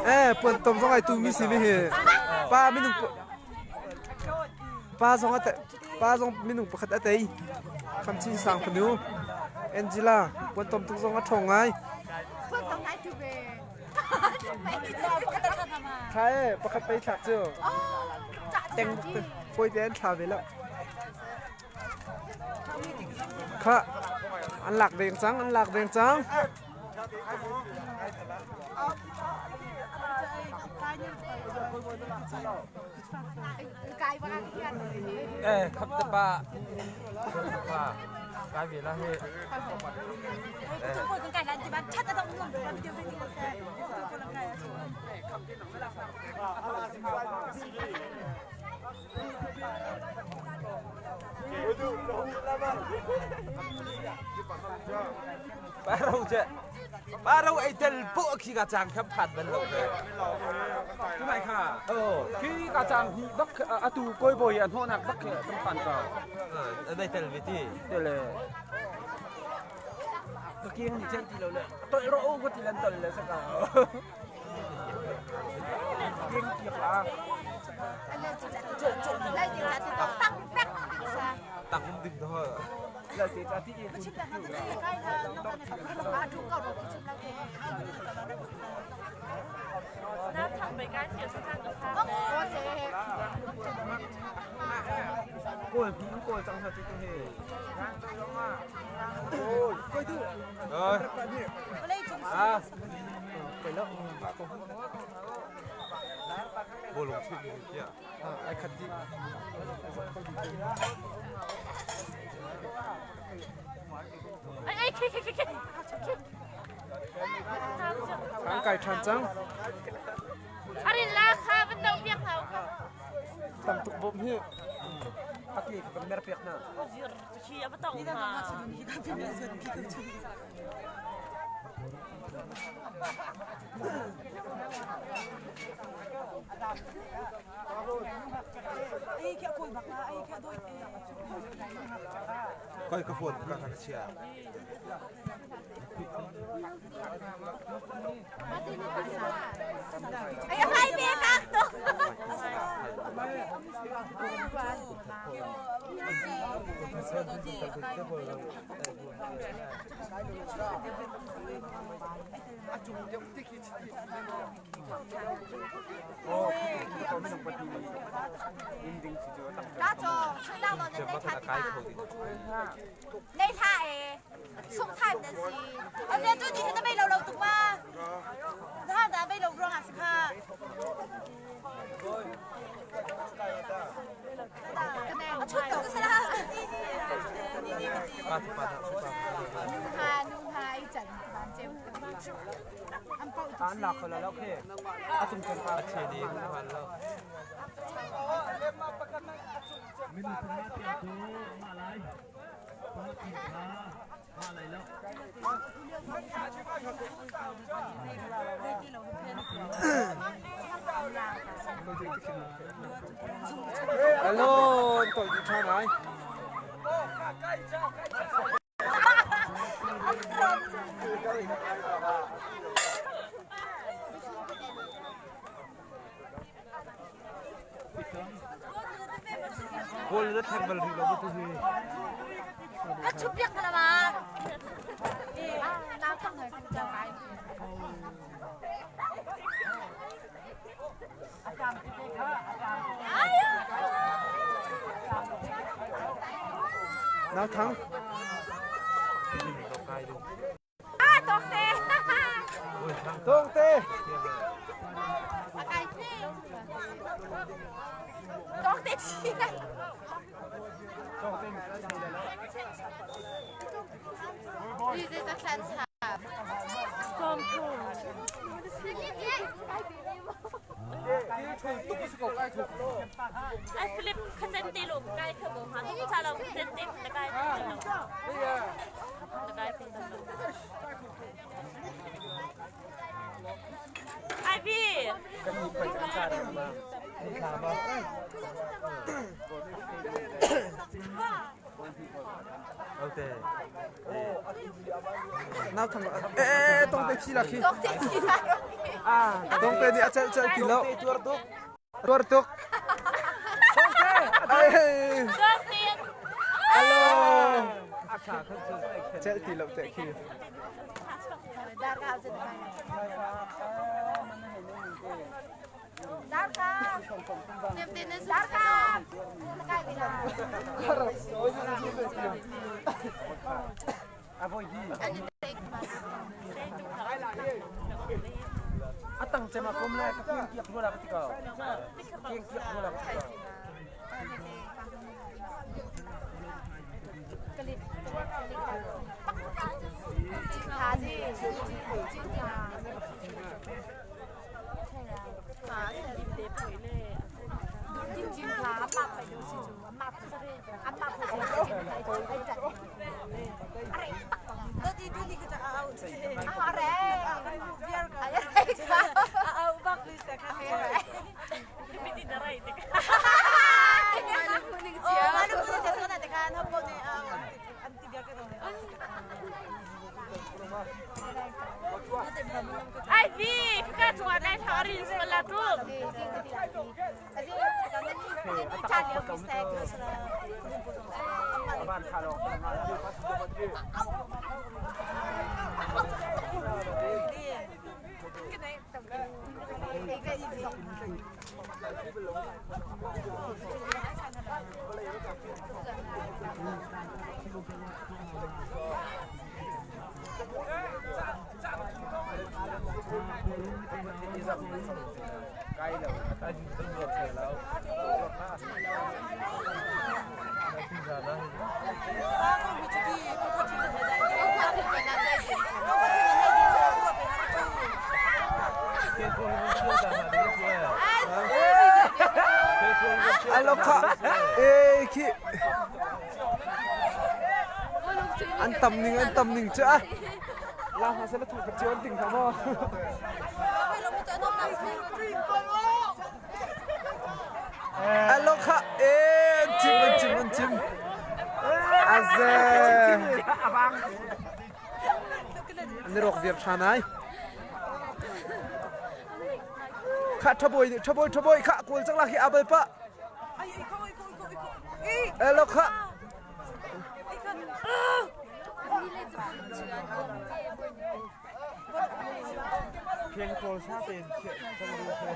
eh puan tom zong ai tu mi si mi hi pa minung pa zong a pa zong minung pakhat a tei Khamchin sang fanu Angela puan tom tuk zong a ṭhawng ngai Thla e pakhat pei thlak cu teng fawi te an thla ve lo Kha an lak deng cang an lak deng cang Eh, khap te pa. Pa. Kai ve la he. Pa ro che. Pa ro ei tel po khi ka chang kham phan ban lo ke. Tu mai kha. Oh. Khi ka chang hi bak atu koi boi an ho nak bak ke tam phan ka. An ei tel ve ti. Tele. Ka kiang ni chen ti lo le. Tol ro ko ti lan tol le saka. Kiang kiak la. Tang ding đó. Kawl pi kawl cang ha ti tu he. Ôi, coi tu. Rồi. À. Bồ lùng chim như kia. Ai khát đi. Ai khi khi khi khi. Ang kai than chang. Ari la kha van do piak hau kha. Tam tuk bom hi. Aki ka mer piak na. Zir chi aba tong ma. Coi cái phone ka ka chia. Ai hai be kak to. Ta cho chung dang lo nan nei tha ti ma. Nei tha e. Sung thai nan si. An le tu ni na mei lo lo tuk ma. Tha da mei lo rong a sa kha. A chut ko sa la. Pa pa pa pa. Nung ha nung ha ai chan ban cheu. Am pau An lạc ko la lo khe. A chung chen pa. Che đi không hoàn lo. Minung 5 tiang cu mah lai. Pakhat in kha mah lai lo. Alo, tôi đi tha này. Gol rất thèm bal ri lo tu hi. Ka chup piak la ma. Ah, na thang hai kan kai. Nào thắng. À, tóc tê. Tông tê. Ai thế? Tóc tê chi này. Đi đi ta khan sa. Som thu. Ai Philip khăn chân tê lục cái khờ bộ hả? Cha lòng chân tê là cái là cái Ai vi? Ok. Nào thắng. Ê, ê, tông tê chi là khi. Tóc tê chi là À, tông tê đi, chạy chạy kỳ lộ. Tuor tuk. Tông tê. Ê. Tóc tê. Alo. Chạy kỳ lộ chạy khi. Darka. A tang chema kom la ka kiang kiak lo la ka ti ka. Kiang kiak lo la ka ti ka. Thà gì? Ai vi ka chungah nai thla rin sual la tu. Alo kha e khi an tam ning an tam ning chu a la ha se la thu ka chion ting tha mo Alo kha e an chim an chim an chim aze an rawk viar than ai kha thaboi thaboi thaboi kha kawl chang la khi abal pa alo kha Phiang kawl sa tein thiah cang ding si.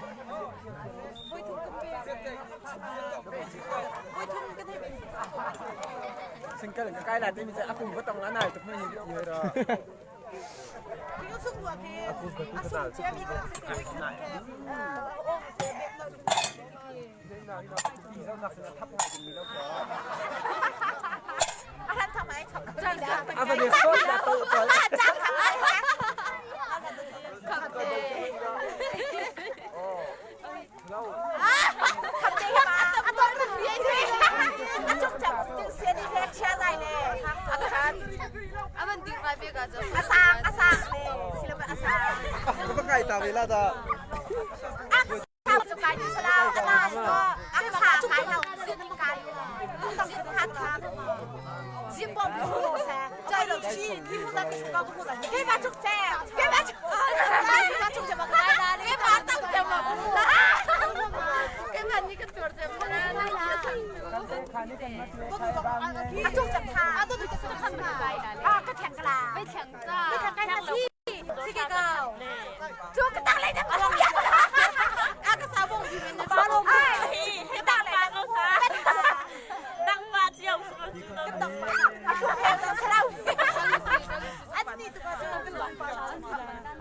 Singkal ka kai la te mi a kum ka tong la nai tuk mai hi ti hoi ra. A va ne sot la to to. Ka va kai ta ve la da.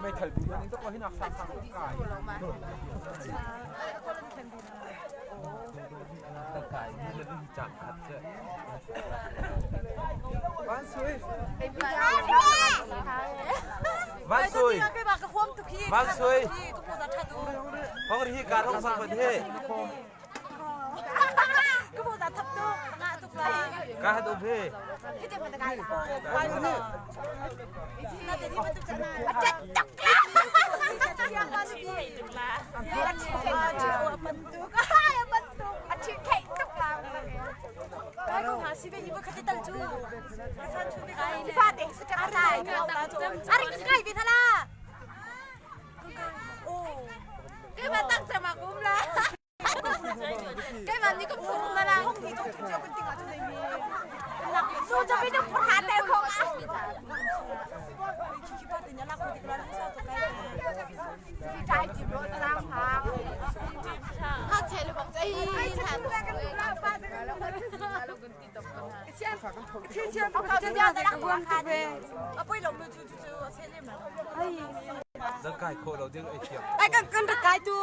Meithal bu nan in tok hin ak sang sang kai. Van sui. Van sui. Van sui. Hong ri ka rong sang ban he. Ka hat um he. Zang kai kho lo ding ai thiam. Ai kan kan rak kai tu.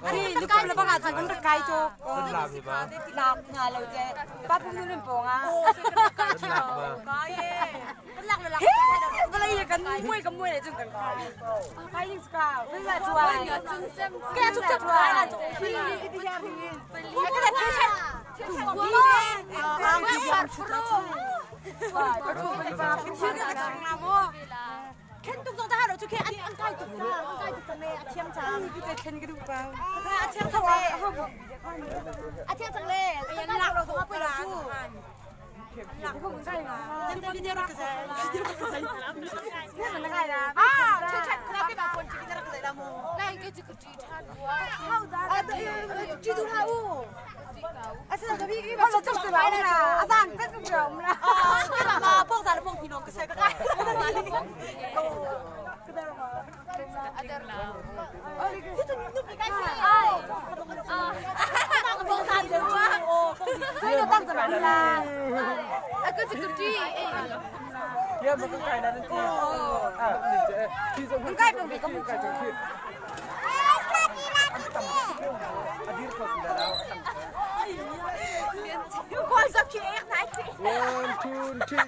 Ani nukum le banga chan kan rak kai tu. Kan lam hi ba. Lak nga lo je. Pa pum nu lim pong a. Kan lak ba. Balai kan muai kan muai le chung kan kai. Kai ning ska. Bila chuai. Kaya chuk chuk kai la chuk. One, two, three.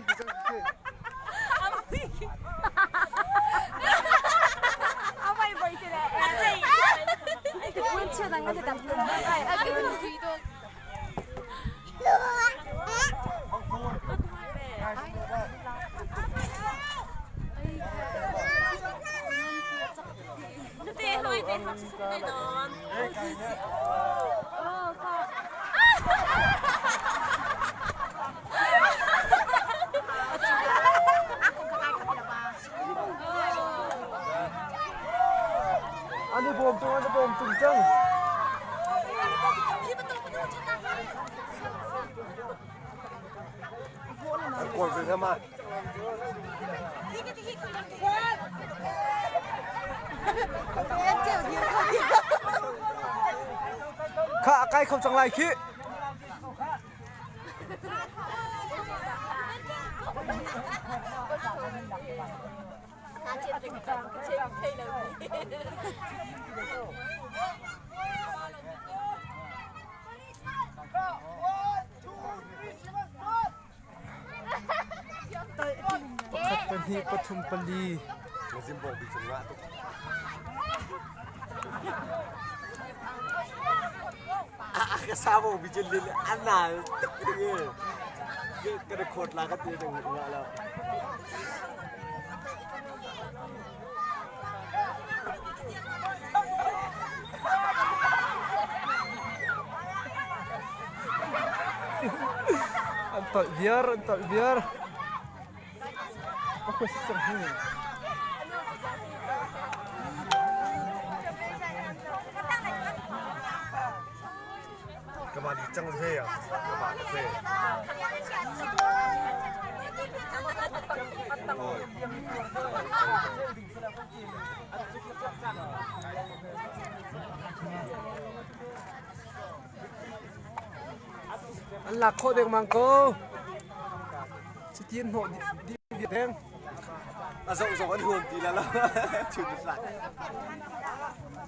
An i bawm tung, an i bawm tung cang. An kawl ve hna ma. Kha a kai kho cang lai khi. Pakhat, pahnih, pathum, pali. Ka sabo bi jil lil anna tuk ding e ka record la ka ti ding nga la. An tolh viar, an tolh viar. Ka khuasik cang hi. Ka ma di cang he ya. Ka ma ka fe. An lak khawh dengmang ko. Chiti an hnawh dih viar deng. A zoh zong an huam ti la lo. Chun hlah.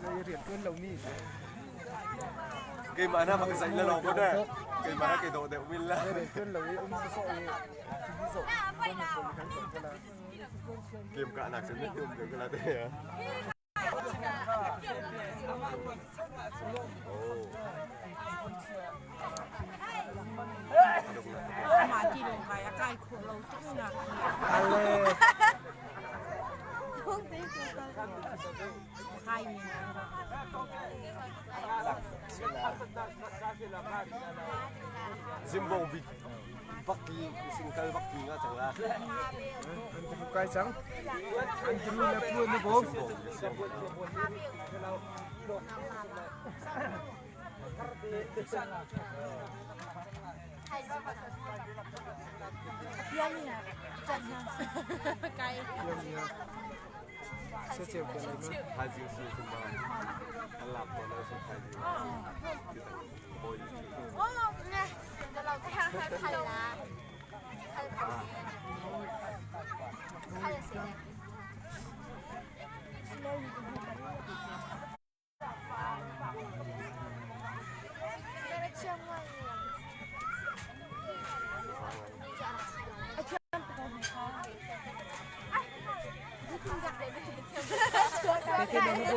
Zei rian tuan lomi. Keimah na mak zaih la lawng ko ne. Keimah na ke dawh deuh min la. Zei rian tuan lo i um sawsawh i chiti zoh kan kan zoh ko la. Kem ka nak cun um deuh ko la te. Ale. Zimbong bik bak ki singkal bak ki nga cang la. An ti kai cang. An ti mi le pu na bom.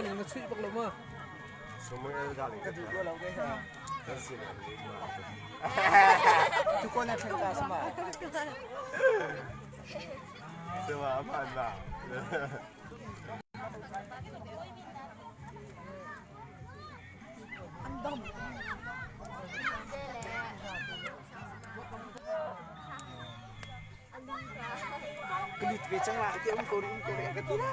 Na chuih bak lo ma? lut ve cang la ti um ko ri um ko ri ka ti la.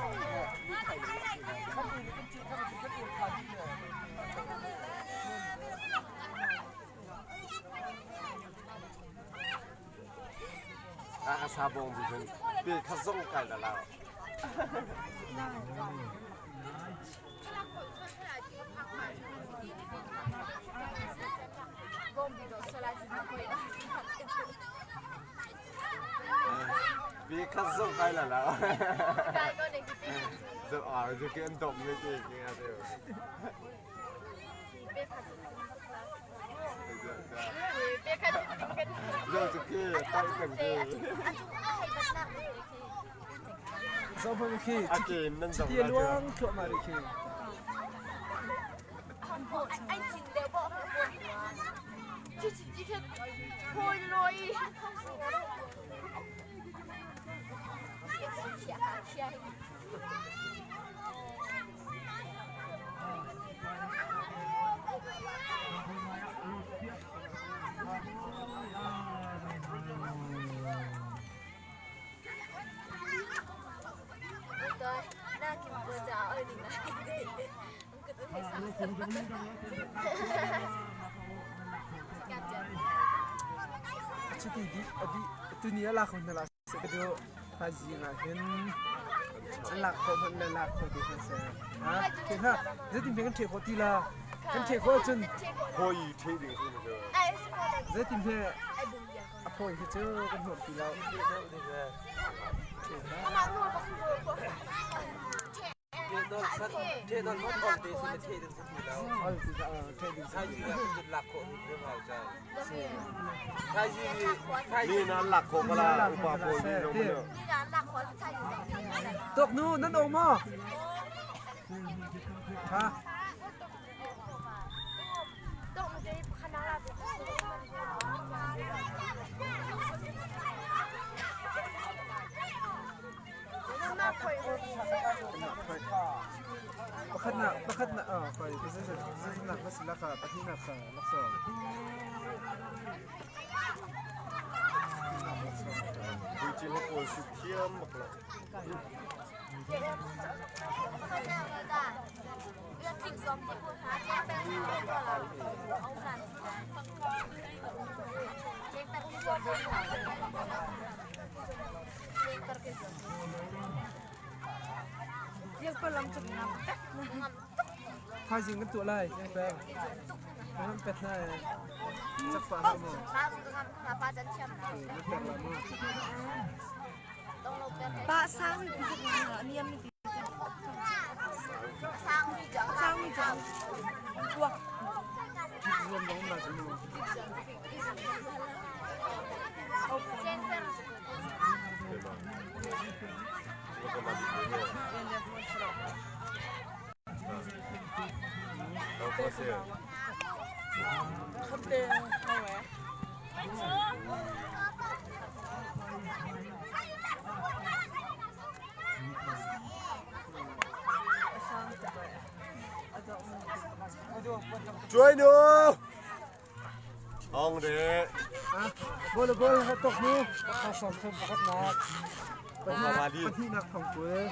A sa bong bi hin pe kha zong kai la la. Bi kha zong kai la la. Zo a zo ke an dom ne ke ke a de. Zo chu ke tai kan ke. Zo hmang khi A ke nan zong ti la. luang thluahmah rih khi. Chiti di adi tuni a lak hna la se ka du hazi nga hin an lak kho hman le lak kho ti hna se ha the na zeitin kan the kho ti la kan the kho cun Hoi the ding si na. Zeitin he a phawi hi cu kan hmuh ti lo. Mi na lak kho ka la upa pawl ni lo mo. Tok nu nan o maw? Ha? Pakhatnak pakhatnak ah koi zeizatnak na si laka pahnihnak kha laksawng. Bucin ha pawl si thiam bak lo. Thaizing kan tuah lai yang peng. Ngam pet na cak pa na mo. Na per la mo. Pa sang mi tuk na niam mi sang mi jang tuak. Zuam dong na mu. Chuai nu! Ong de. Bol bol ha tok nu. Thong som thum pakhat nak. Pahnih nak thong kul.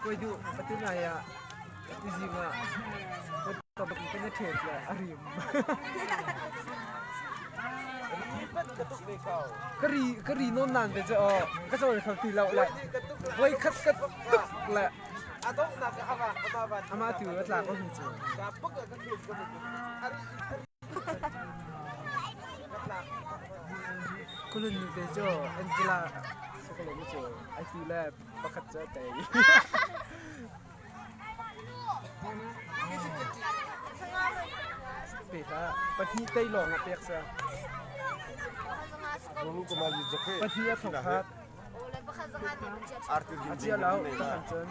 Koi du atu nai ah tuzing ah kan na ṭhet le a rim. Ka ri ka ri nawn nan te cu aw ka cawl kho ti lo le voi khat ka tuk le amah tu a tla ko hi cu. Kulun nu te cu Angela Sokolo cu ai ti le pakhat cu a tei. Pe hlah pahnih tei lawng a pek sa. Pahnih a thok hat. A chia lo tahan cun.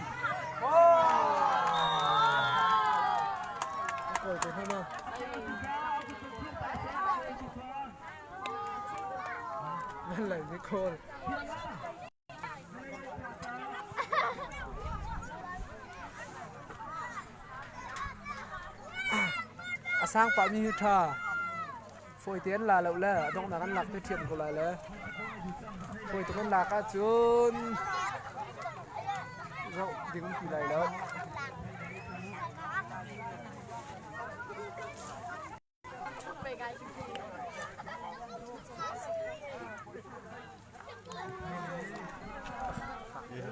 Kawl te hna ma. Nan lai ni kawl. A sang pahmi hi ṭha. Fawi te an la lo le a donghnak an lak te ṭhiam ko lai le. Fawi tuk an lak ahcun zoh ding um ti lai lo.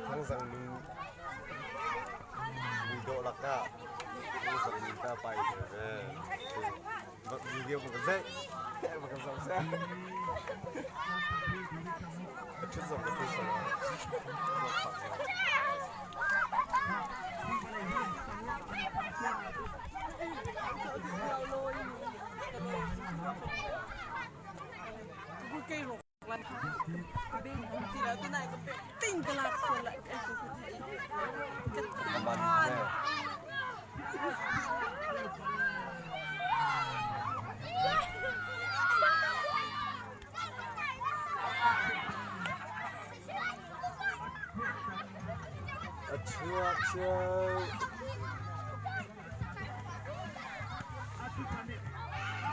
Thangzang nu muidawh lakah thangzang nu ta pai ve. Video ka zeih. Ka zoh seh. A ṭhut zong ka ṭhut zong. A chuak cio.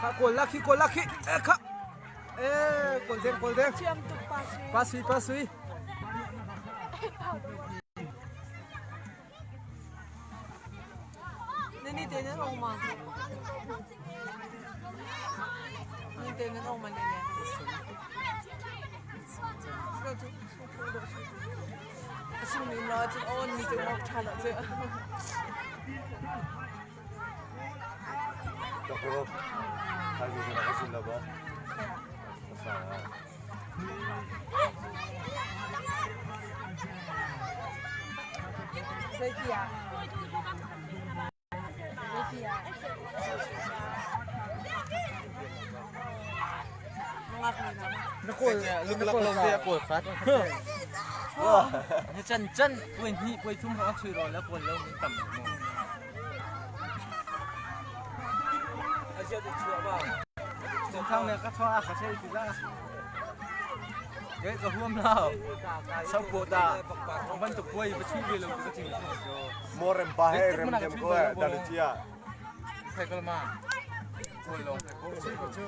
Kha kawl la khi kawl la khi eh kha eh kawl deng kawl deng pa sui pa sui Nini te nan ong ma. Nini te nan ong ma ne ne. Asung mi lo cun awn mi cu awk ṭha lo cu. Dokro, hai zu na ka zin lo ba? Sa. Zei ti ah? Zei ti ah? Na kawl na kawl te kawl khat. Na chan chan puai hnih puai thum ha chui ro la kawl lo min tam mo. Asia te chua ba. Thang le ka thwa ka sei ti la. Ge ka huam lao. Sau ko da. Ban tuk puai ba chui ve lo ka chim. Mo rem pa he rem dem ko eh da le chia. Thai kal ma. Kawl long thai kawl. Chui ko chu.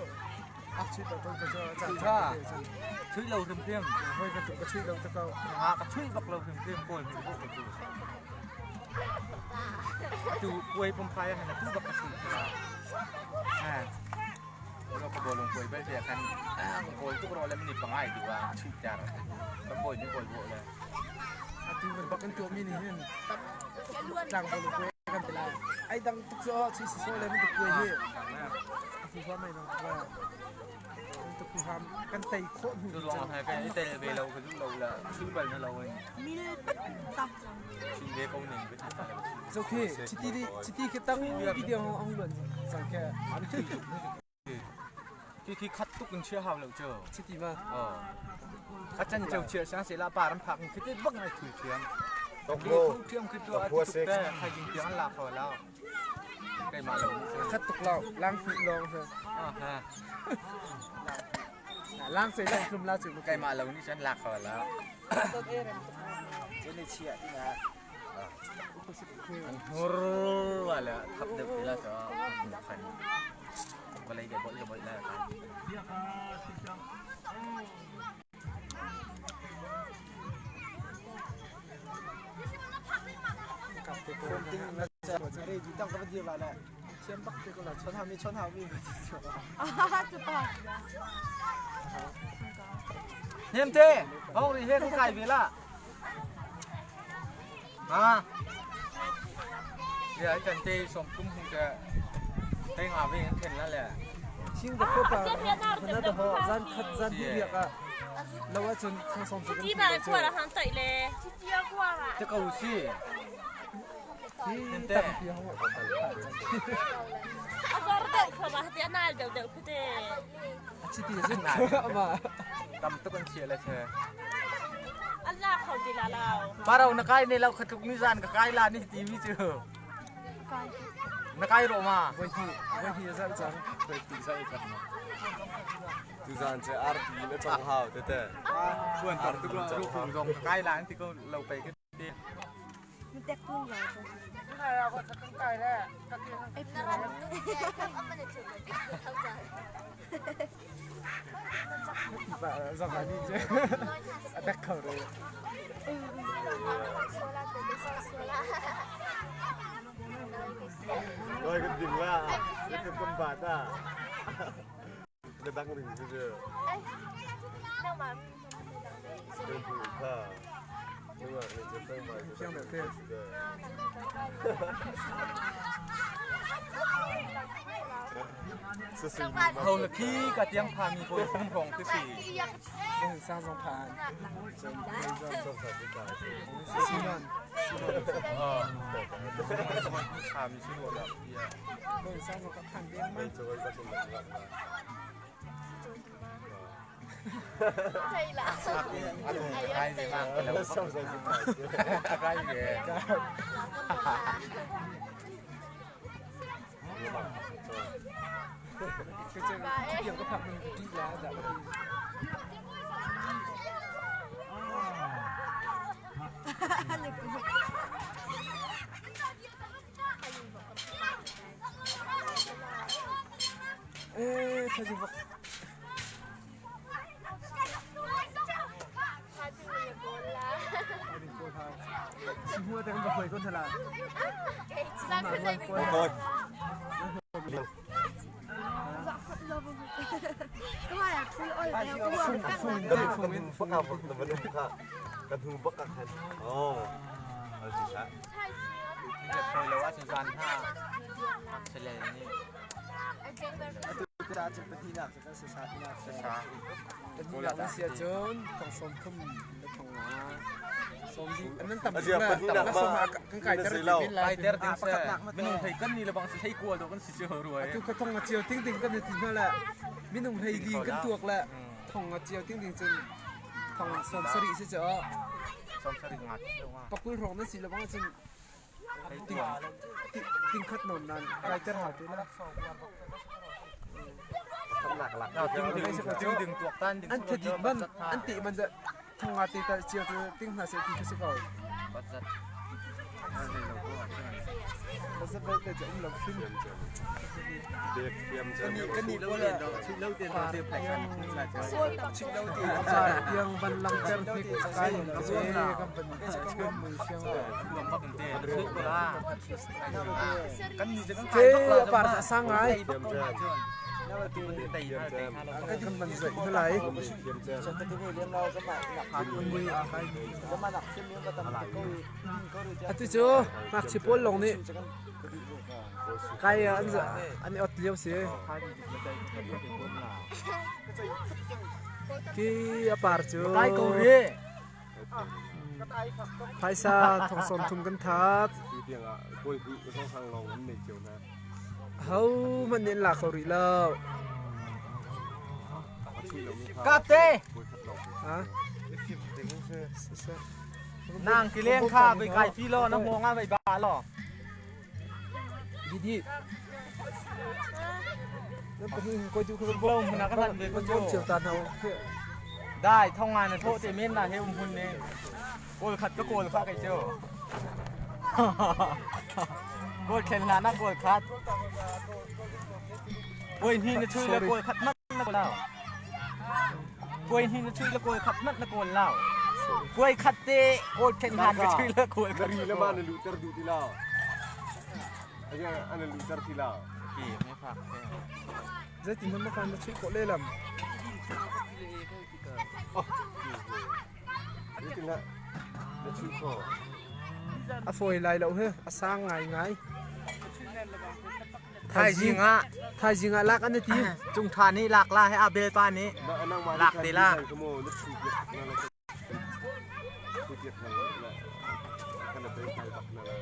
Ak chui to ko chu. Tha. Chui lo hrim hrim. Hoi ka tu ka chui lo ta ko. Ha ka chui bak lo hrim hrim kawl mi bo tu. Tu puai pum phai han tu bak ka chui. Ha. Lo ka bolong puai bel te kan kawl tuk ro le mi pangai di wa chui tar. Kan boy ni kawl bo le. Atu man bak kan tuah mi nih hin tlang bolong puai kan ti lai. Ai dang tuk so chui si so le min tuk puai hi. Atu fa mai nong tuk la. Tuk hu ham kan tei khawh hnu Tu long hai cái tel về lâu cái lúc lâu là chữ bẩn nó lâu anh. Chữ về câu này với thằng So khi chiti di chiti khi tang video ông luận sang khe ăn thử khi khi khát túc cũng chưa hào lâu chờ. Chiti ma. Ờ. Khát chân châu chia sáng sẽ là bà làm phẳng khi tết bắc này thử chuyện. Tốc Khi mô. không thiêm khi tôi Tốc ăn tục tê hay dính tiếng lạc rồi lao. Cái mà lâu. Khát tục lâu, lang phụ long thôi. À ha. Lang sẽ lang flum la chịu Cái mà lâu như chân lạc rồi lao. Trên này chia thì là Hur wala thap được thì là cho phần. Có lấy cái bội là Cặp thì cô tinh là sẽ đây chỉ tao cái vấn đề là này. Xem bắc thì cô là chọn hào mi chọn hào mi. Hiểm thế, không thì hết không cài về là. À. Giờ anh tê xong cũng không kệ. Tây Hòa về anh thèn là lẹ. Chính được cô bà nó được họ gian khát gian đi việc à. Lâu á chân không xong rồi. Chi bà qua là hàng tẩy lệ. Chi qua là. Thế cầu xí. Hiểm thế. Azar đậu khờ mà hạt nal đậu đậu cái thế. Chi ti rất mà. Tầm tức anh chia là chơi. Allah khẩu thì là lao. Ba đầu nó cay này lâu khát thục như gian cái cay là ní tí mi chưa. Nó cay rồi mà. Vậy thì ra chẳng. Vậy thì ra chẳng. Tu zan che ar ti na chong hao te te. Buồn tầm tức là rượu phùng dòng cay là thì cô lâuไปcái đi. Mình tẹt luôn rồi. Rồi cái ding la, cái cầm bát à. Cái đăng ring chứ. Cái bù kha. Nhưng mà cái chân tay mày. Siang được thế. Hầu là khi cả tiếng phàm mi cô không rong cái gì. Đây sang dòng phàn. Sinon. Ờ. Phàm mi xin là. Đây sang dòng các phàn đen mà. Ai gì mà cái gì Cái chân cái kiểu các phàn mình đi lá đã đi. Ê, thôi gì vậy? Semua tengah berkoi kon salah. Thôi. Kan hung baka kan hung baka kan. Oh. เคยแล้วว่าสุสานห้าเฉลยนี่ Ta chu pati nak kan sa sa nak sa sa. Pati nak sia chon thong som khum le thong nga. Som di anan tam 啊 la som kan kai ter ไอเดอร์ดิ้งเซ่ไม่นุ่งไทยกันนี่ระบังสิใช้กลัวตัวกันสิเชื่อรวย Tu ka thong a chiao ting ting kan ti na la. Minung hei li kan tuak la. Thong a chiao ting ting chen thong som sari se cha. ซ้อมสริงัด Pakul rong na si la bang chen ting ting khat non nan kai ter ha te la. เราจึงดึงจึงดึงตัวตั้นดึง An the dit man an ti man ja thong a ti ta chiao te ting na se ti se ka. บัดจัด Pasal baik tak jauh lah fin. กันนี่แล้วเนี่ยชิเล่าเตียนเตียนแผง Yang ban lang ter thik kai je kam ban chum mui siang รวมกับเตียนชุดโบราณกันนี่จะต้อง Ke par sa sang ai kam ban zai hlai. Atu chu mak chi pol long ni. Kai an za an ot liu si. Ki apar chu. ใต้เกาหลี Phaisa thong som thum kan that. Hau man nen la khori lo. กับเต้ Ha? นางกิเลี้ยงข้าไปไก่พี่ล่อน้ำมองอ่ะไปบ้าล่อ Di di. Nó có chú không ลงมันก็ทันเด็กก็ có chiều tàn nào. ได้ท่องงานในโทษเตเมนนะเฮมหุ่นนี่โกลขัดก็โกลข้าไก่เจ้าโกลเข็นลานะโกลขัดโวยนี่นะช่วยแล้วโกลขัดมัดนะโกลเล่าโวยนี่นะช่วยแล้วโกลขัดมัดนะโกลเล่าโวยขัดเตโกลเข็นลานก็ช่วยแล้วโกลขัด Dari lama na lutar du tila. Aja ana lutar tila. กี่ไม่ฝากแค่ Zai tin nó kan nó chịu ko le lam. Oh. Ni tila. Na chu ko. A phoi lai lo he, a sang ngai ngai. ไทยจริงอ่ะ Thai jing a lak an ti. จุงทานี่หลากล่าให้อาเบลป้านี้ Na anang ma. Lak tila. Kamu na chu biak na la. Chu biak na la. Kana bai kai bak na la.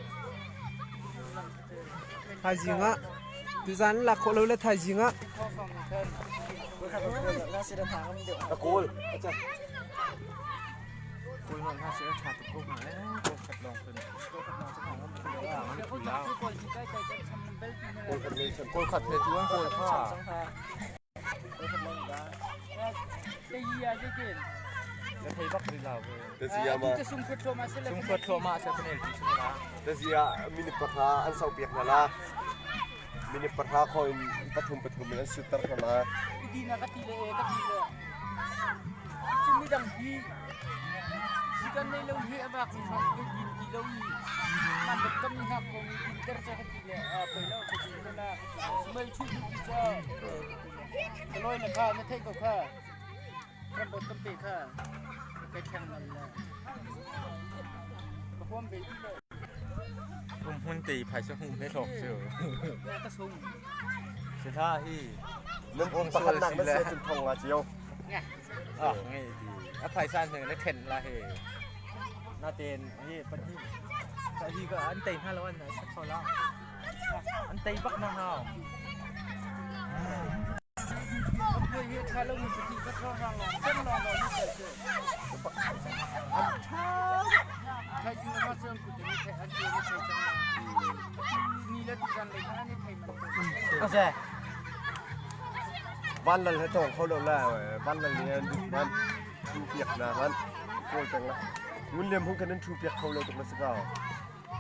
Thai jing a. Tu zan lak ko lo le thai jing a. Akol. Acha. คุยลองถ้าเสียชาติพวกไหนพวกขัดลองเป็น Kol khat nei chan. โกลขัดเพจวนโกลข้า Na Ka thei bak rih lo. Tazia ma. Sung phut thluahmah sung phut thluahmah sa penalty sung la. Tazia minute 5 an sau piak hna la. Minute 5 kho in pathum pathum in an shoot ter hna la. Ti na ka ti le ka ti le. Cun midang hi si kan nei lo hi a vak mi hna ka din ti lo i man bat kam hna ko mi din ter cha ka ti le a poi lo ka ti le la smell chu ti cha ka loi la kha na thei ko kha ram bot kam pe kha kai thleng nan le ka huam ve ti lo Um hun te phai sa hum he hlok chu. Ka sung. Si tha hi. Nan pakhat nak na sia cun thong nga cio. Ah ngai ti. A phai san heng na then la he. Na ten hi pahnih. Ka hi ka an tei hna lo an sa kho la. An tei bak na hao. Van lal he tong kho lo la van lal nih an duh man thu piak na man kawl peng la ngun liam hung kan nan thu piak kho lo tuk la si ka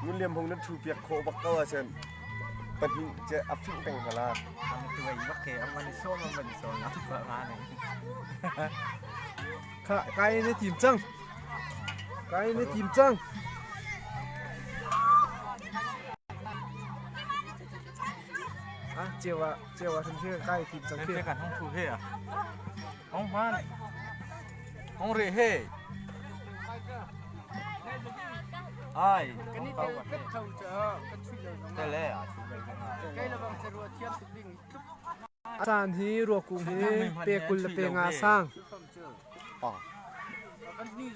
ngun liam hung nan thu piak kho bak ko ahcun pahnih ce a fing peng hna la Ang tuai bak ke ang man so man man so na pa ma ne. Kha kai ne tim cang. Kai ne tim cang. Ah, cewa cewa hin khi kai tim cang khi. Kan hong thu he à. Hong man. Hong re he. Ai. Kan i tel kat tho cha ka chui lo zong. Tel e a chui lo zong. Kai la bang cha rua thiam tuk ding tluk. Caan hi ruakung hi pe 25 sang. Ah.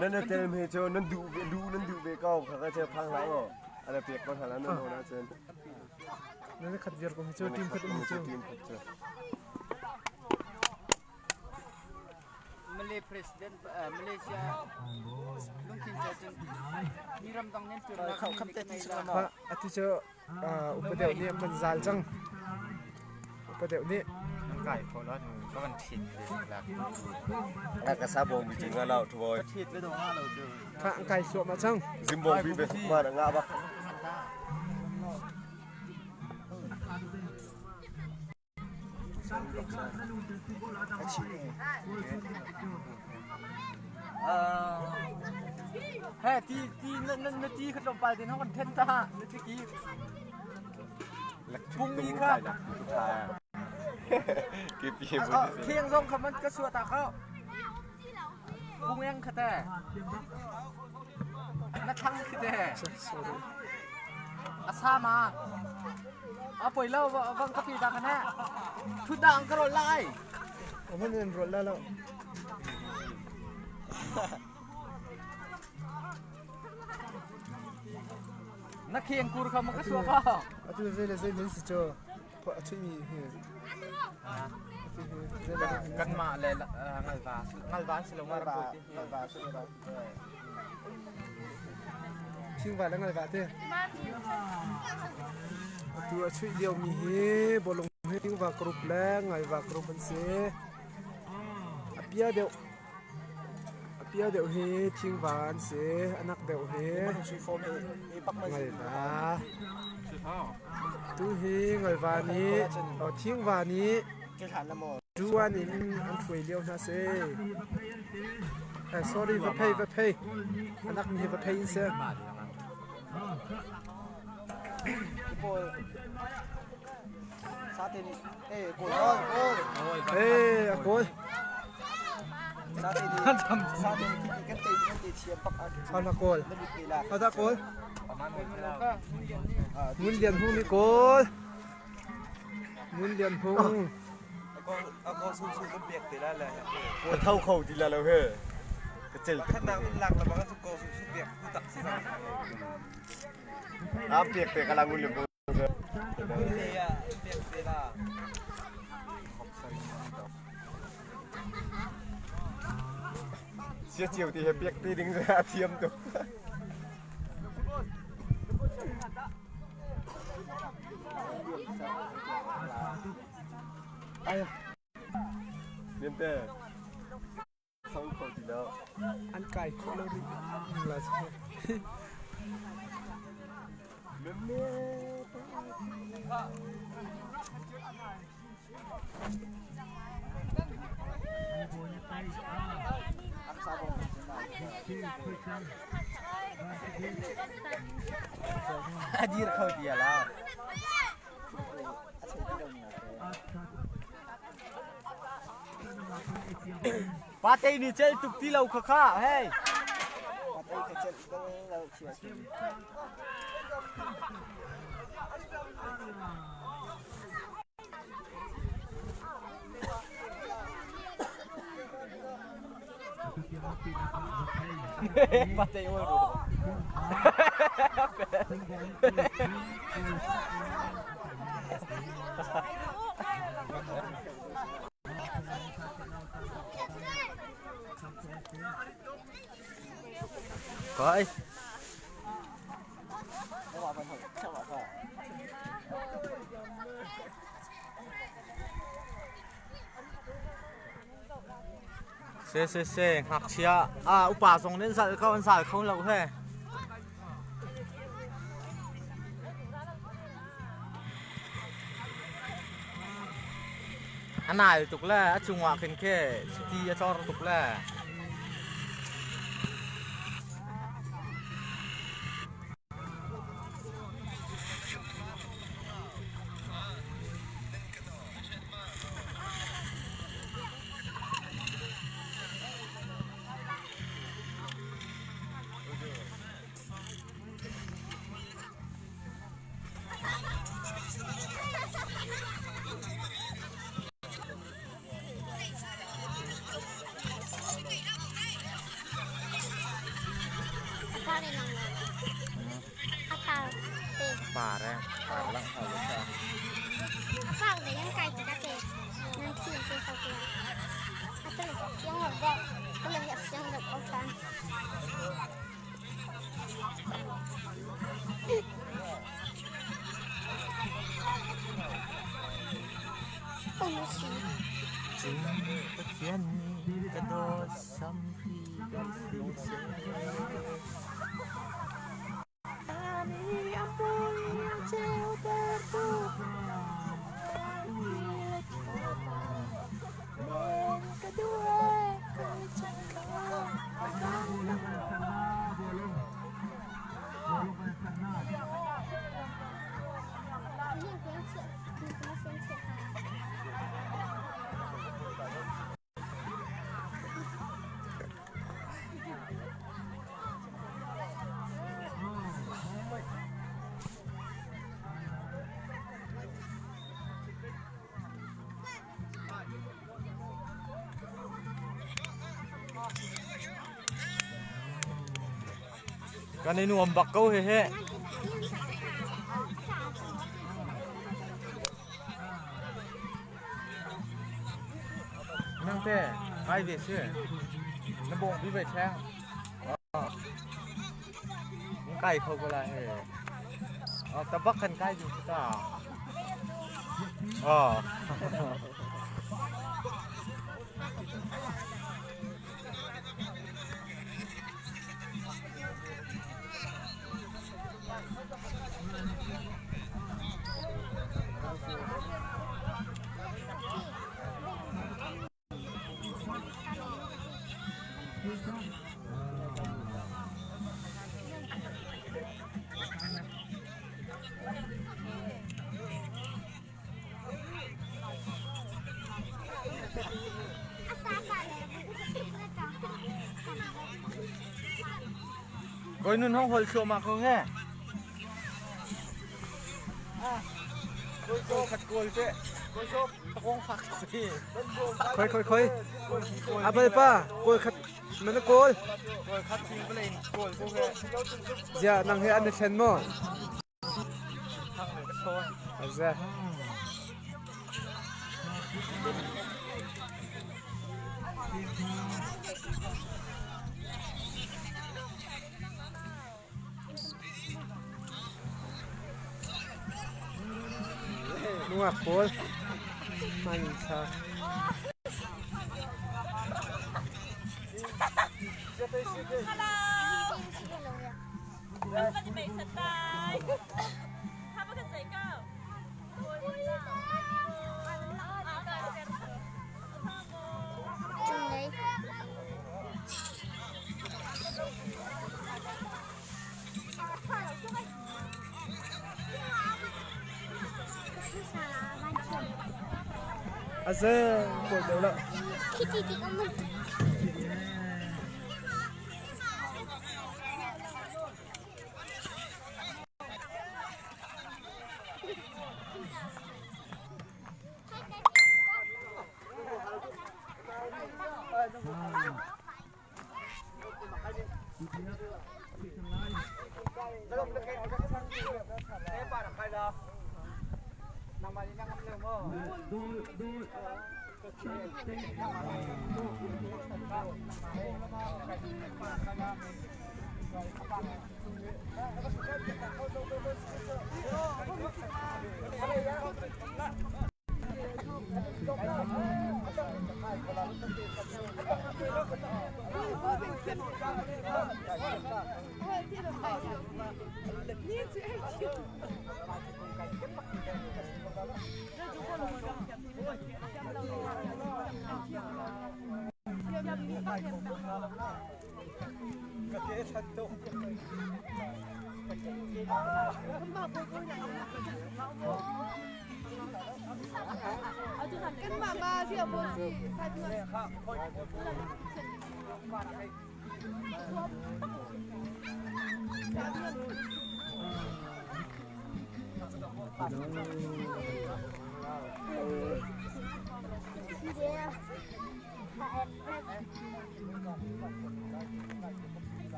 Nan na tel me cho nan duh ve lu nan duh ve ko kha ka che phang la o. Ala pek ko hala nan ho na chen. Nan khat viar ko hi cho team khat um cho. Team khat cho. Malay President Malaysia lungthin cha cun mi ramdang nen ṭuan nak mi nih kan Kha atu cu upa deuh nih an van zal cang. Upa deuh nih. Nan kai kho lo nu ka van ṭhit ve la. Nga ka sa bong bi chu nga lao thu boy. Ṭhit le do nga lo chu. Kha an kai thluahmah cang. Zimbong bi be ma na nga bak. He ti ti na na na ti kha tlawmpal te hong kan then ta na ti ki pung mi kha Thiang zong kha man ka sua ta kho pung eng kha te na thang khi te a sa ma A poi lo vang ka pi ta kan ha. Thu dang ka rol lai. Aman in rol la lo. Na khiang kur kha ma ka suwa ka. Atu zei le zei min si cho. A chui mi hi. Kan mah le ngalva ngalva si lo ma ram poi ti. Ngalva si lo. Thingva le ngalva te. Atu a chuih liomi hi bawlung hi thingva group le ngalva group an si. A pia deuh a pia deuh hi thingva an si. A nak deuh hi ngalva. Tu hi ngalva nih thingva nih Tuan in an hruai lio hna si. Eh, sorry, va phei, va phei. Anak mi hi va phei in si. Eh, a kawl. Hau kawl. Hau dah kawl. Ngun Lian Hung nih kawl. Ngun Lian Hung. Ka tho kho ti la lo he. Ka cel Pakhat nak in lak la bang cu ko su su piak ku tak si bang. Am piak te kala ngun le bo. Piak te la. Sia chiu ti he piak ti ding a thiam tuk. Tho kho ti lo. An kai khawh lo rih la cu. A dir kho ti la. Pate nih cel tuk ti lo kha kha hei. Pate kha cel bal lo chia si. Pate oi ru. Coi. Se se se ngakchia ah upa zong nih an zal ko an zal kho lo he. A nal tuk le a cungah khin khi chiti a tlor tuk le. Par eh, par lang hau lo sa. Pathian nih ka dawt sampi kan si seh. Kan i nuam bak ko hehe. Nang te, kai ve si. Na bong bi ve cheng. Kai kho ko la he. Tabak kan kai ju ta. Oh. Koi nun hong hol thluahmah ko nge. Koi khat kawl te. Koi so takong fak si. Khoi khoi khoi. Abal pa kawl khat mana kawl. Kawl khat si balain kawl ko he. Zia nang he an thlen mo. Azza. Nungak pawl hman in tha. Hello. A ze kawi deuh lo.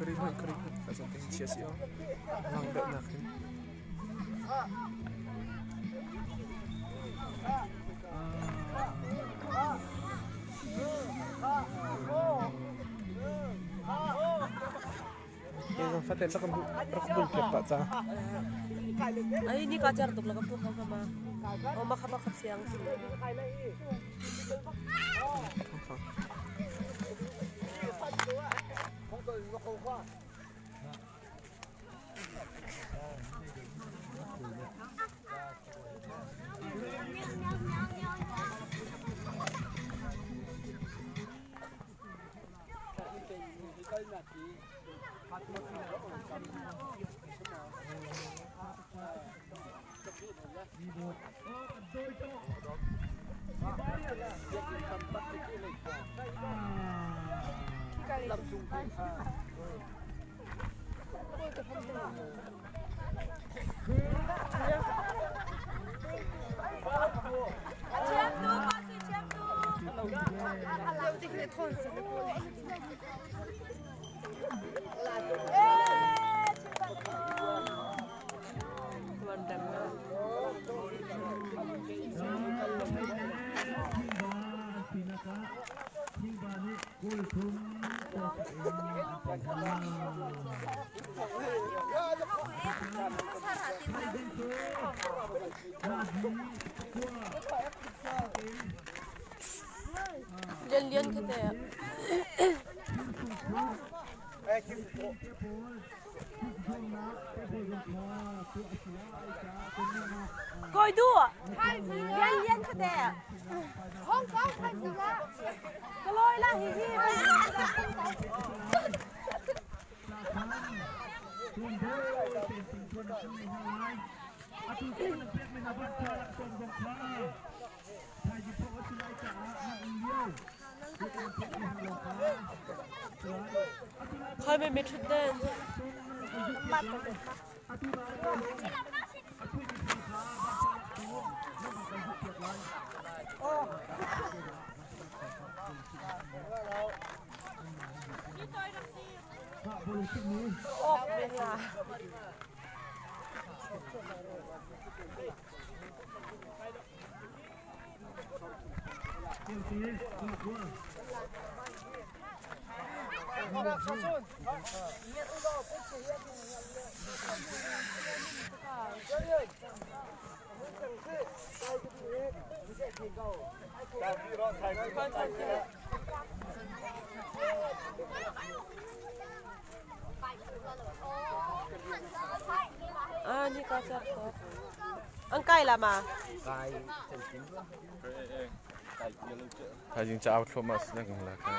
Kari hmanh kari hmanh ka zong ting chia si o. Lang deuh nak hin. Ke zong faten rak bu rak bul piak pah ca. Ai ni ka cer tuk la ka pu kha ma. O ma kha ma kha siang si. Lian lian kha te. Koi du. Lian lian kha te. Hong Kong khai si la. Ka loi la hi hi. Khoi me me thut den. Off me la. Ah, ni ka cer ko. Ang kai la ma. Thaizing ca au thluahmah si na kan la kha.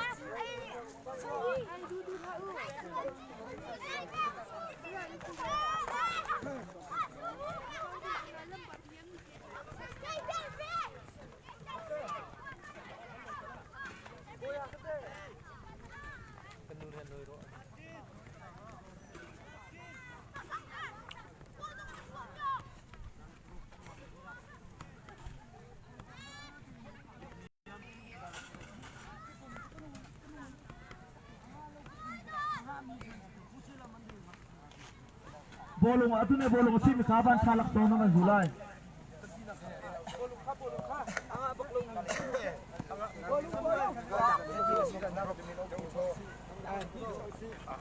Bawlung atu ne bawlung a chim kha van tha lak sawng na van zu lai.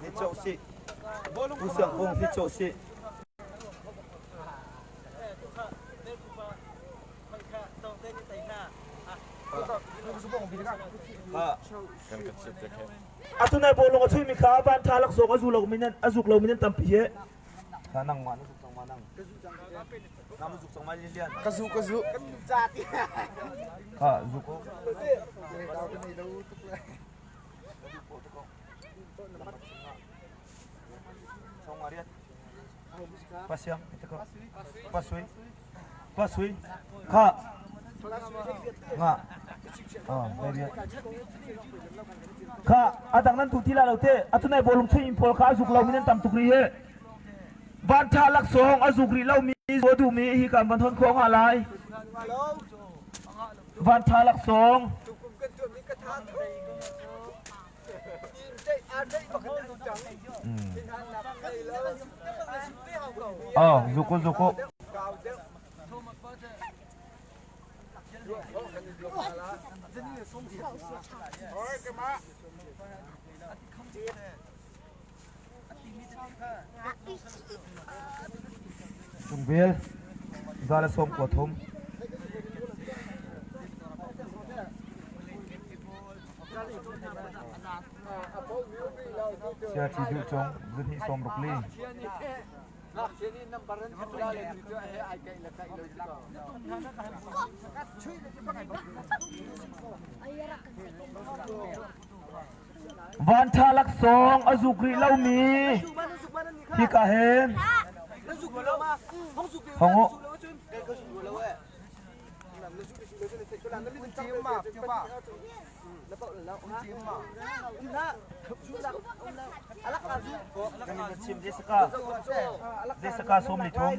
Hi chok si. Pu Siang Kung hi chok si. Atu nai bawlung a chuimi kha van tha laksawng a zu lo mi nan a zuk lo mi nan tampi he. Kha nang ma na zuk cang ma nang. Na ma zuk cang ma lian. Ka zu ka zu. Kha zuk ko. Song ariat. Pasiang ite ko. Pasui. Pasui. Kha. Nga. Oh, baby. Kha adang nan tu ti la lo te atu nai bolung chui in pawl kha azuk lo mi nan tam tuk ri he. Van tha lak song azuk ri lo mi zo du mi hi kan van thon kho nga lai. Van tha lak song. Oh, zuko zuko. Cungvel 113. Siaci duh cung 264. Vanṭha laksawng a zuk rih lomi hika hin hong u. Jessica sawm li thum.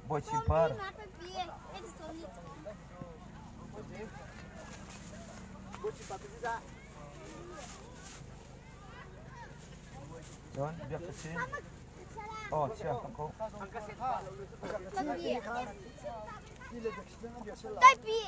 Bawi Chin Par. Cun biak ka si. Oh, chia kan ko. Taipi.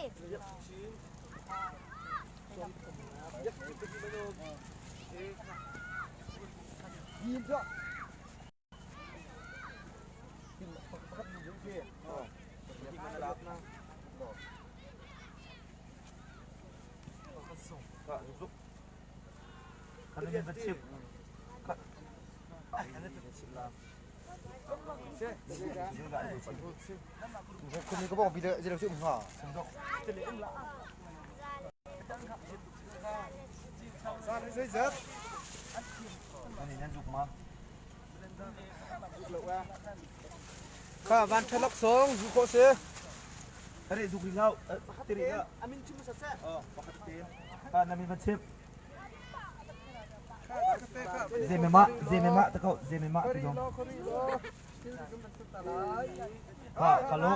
Kha van thalak song zu khawh si. Tari zuk ri hlau. Tari da. Amin chim sa seh. Oh, pakhat te. Ha na min van chim. Zemema, zemema ta ko, zemema ti dong. Ha, kalo.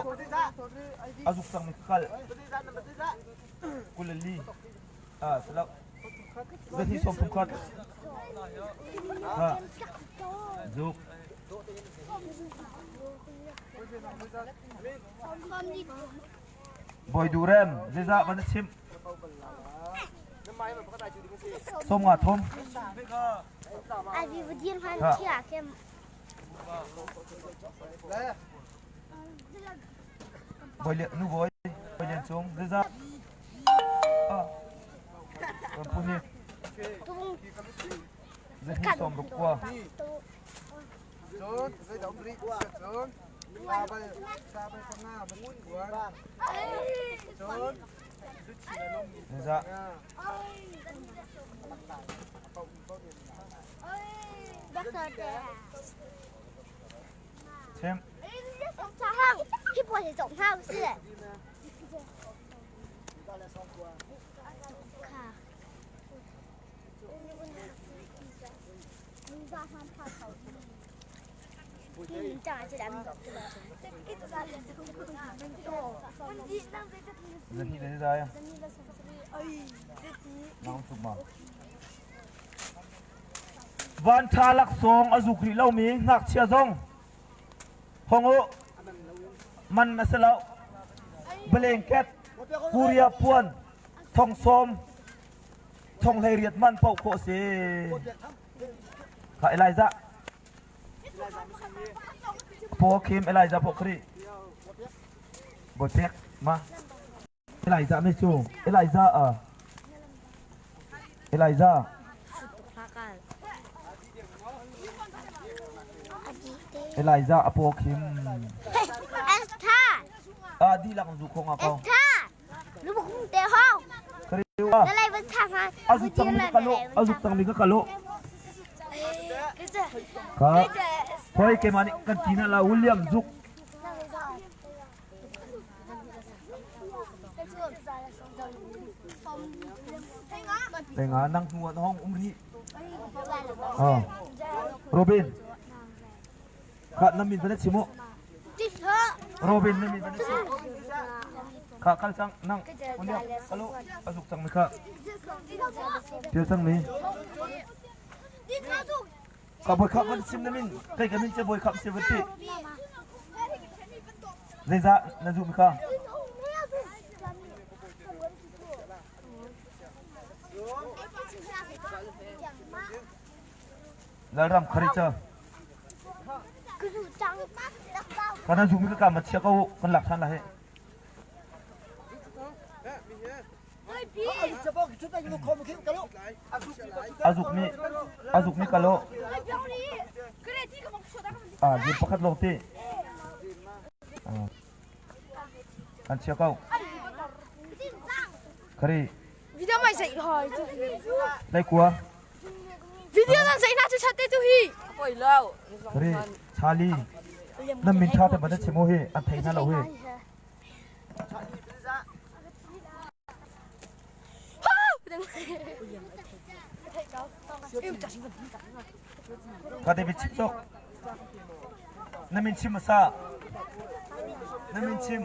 Azuk sang ni kal. Kulali. Ah, salau. Zati som thum khat. Ha. Zuk. Bawi Durem, zeizah van na chimh? Som nga thum. Ha. Bawi Lian, nu bawi, Bawi Lian Cung, zeizah? Ah. Kan pu ni. Zahni som ruk kua. Cun zeidah um rih cun sabal sabal panga ban kuan. Cun Zeizah? Chim. Zahnih le zai. Nang tuk ma. Van tha laksawng a zuk rih lomi ngakchia zong hong u man a si lo. Blanket, Korea puan, thong sawm, thong hlei riat man paoh khawh si. Kha Elijah. Paw Kim Elijah paw khri. Bawipek ma. Elijah mi cu Elijah a Elijah. Elijah a paw khim. A dihlak zu khong a ko. A zuk cangmi ka kalo, a zuk cangmi ka kalo. Ka khoi keimah nih kan ti na la William zuk. Tenga nang hnu an hong um rih. Ah. Robin. Kha na min van chim u. Robin na min van chim. Kha kal cang nang William alo azuk cang mi kha. Til cang mi. Ka boi khap van sim na min kai ka min che boi khap se van ti. Zeizah na zuh mi kha? Lalram khari cha. Kana zuh mi ka kam chia ko kan lak than la he. Azuk mi azuk mi kalo. Ah, jin pakhat long ti. Kan chia ko. Khari. Video mai sai hoi tu. Lai kua. Video nan sai na chu chat te tu hi. Poi lo. Khari Charlie. Na min tha te ban chimo hi an thei na lo hi. Ka David chim cawk. Na min chim sa. Na min chim.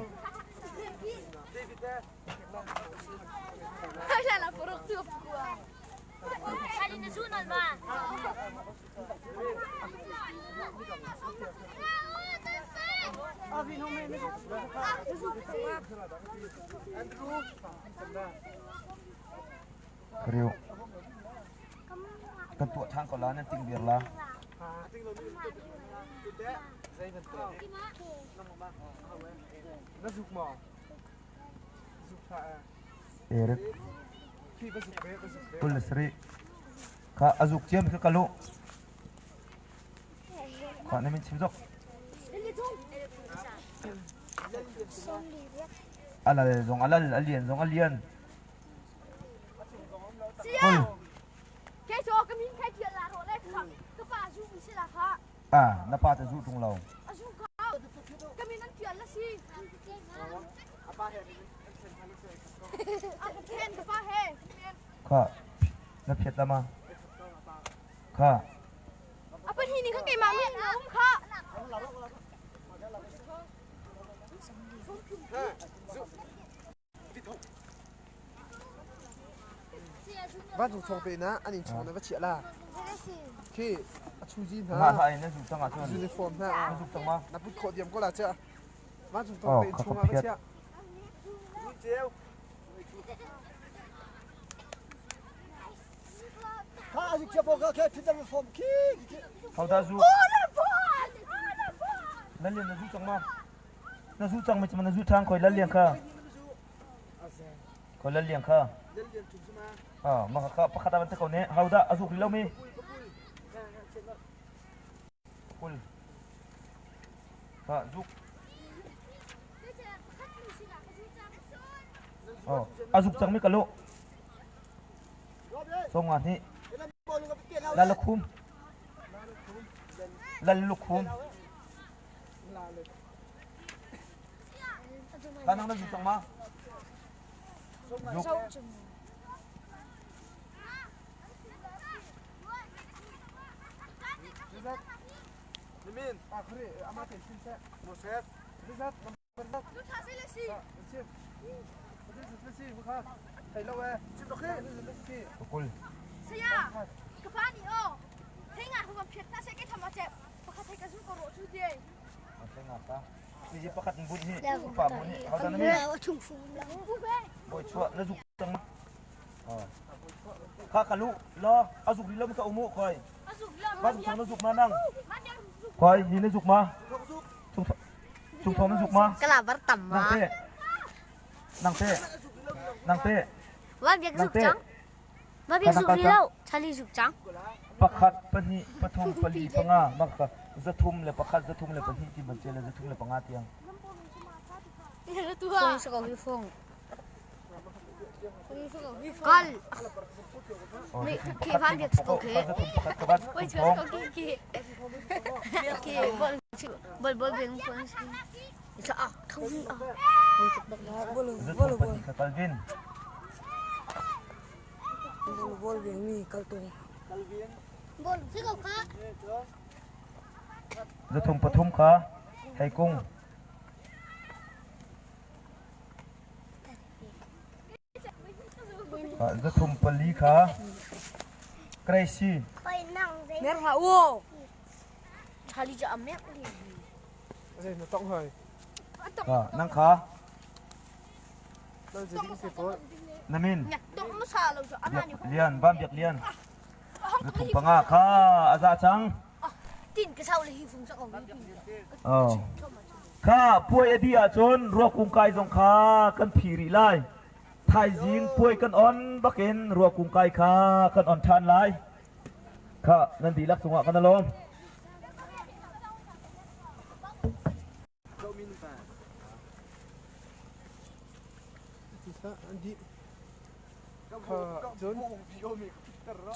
Riu. Kan tuah ṭhan ko la nan ting bir la. Na zuk maw? Zuk hlah eh. Eric. Khi ba zuk ve, ba zuk ve. 27. Kha a zuk ciam kha kalu. Kha na min chim zok. Alal zong alal, alian zong alian. Siang. Ke cho ka min khai thial la ro le ka pa zu mi si la kha. Ah, na pa ta zu tung lo. A zu ka. Ka min an thial la si. A ka then ka pa he. Kha na phiat la ma. Kha. A pa hi ni kha keimah min um kha. Van thong pe na an in chung na va chiah la. Khi a chuji hna. Ma ha in na zu tang ah cun. Uniform hna. Na zuk tang ma. Na put khawh diam ko la cha. Van chung thong pe in chung ah va chiah. Hau da zu. Na lian na zu cang ma. Na zu cang mi cu na zu ṭhang khoi lal liang kha. Khoi lal liang kha. Ah, ma kha pakhat ah van te ko ne. Hau dah a zuk rih lo mi. Kul. Ha zuk. Oh, a zuk cang mi ka lu. Song nga hnih. Lal khum. Lal lukhum. Ka nang na zuk cang ma? Zuk. Pakul. Saya, ka pa nih aw, thei nga ka phiat na se ke tham a cep. Pakhat thei ka zu ko ro chu te. Thei nga ka. Ni pakhat bun hi upa bun hi hau dan mi. Boi chua na zuk tang ma. Kha ka lu lo a zuk ri lo ka umu khoi. Ba zuk na zuk ma nang. Khoi hi na zuk ma. Chung chung thong na zuk ma. Kala bar tam ma. Nang te. Nang te. Nang te. Wa biak zuk cang. Wa biak zuk ri lo. Charlie zuk cang. Pakhat, pahnih, pathum, pali, panga, maka zathum le pakhat, zathum le pahnih ti ban le zathum le panga tiang. Fung sa ko hi fung. Kal. Mi khi van biak ko khi. Oi chuan ko ki ki. Ki bol bol bol bing fung. Sa ak thong hi a. Zathum pahnih kha Calvin. Bol bol bing mi kal tung. Bol si ko kha. Zathum pathum kha Hei Kung. Zathum pali kha Gracie. Mer hlah u. Charlie cu a mek li. Zei na tong hoi. Nang kha. Na min. Lian, Van Biak Lian. Zathum panga kha a za cang. Tin ka sau le hi fung sa ko. Oh. Kha puai a dih ahcun ruakung kai zong kha kan phi rih lai. Thaizing puai kan on bakin ruakung kai kha kan on ṭhan lai. Kha nan dihlak cungah kan alawm.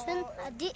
Cun a dih.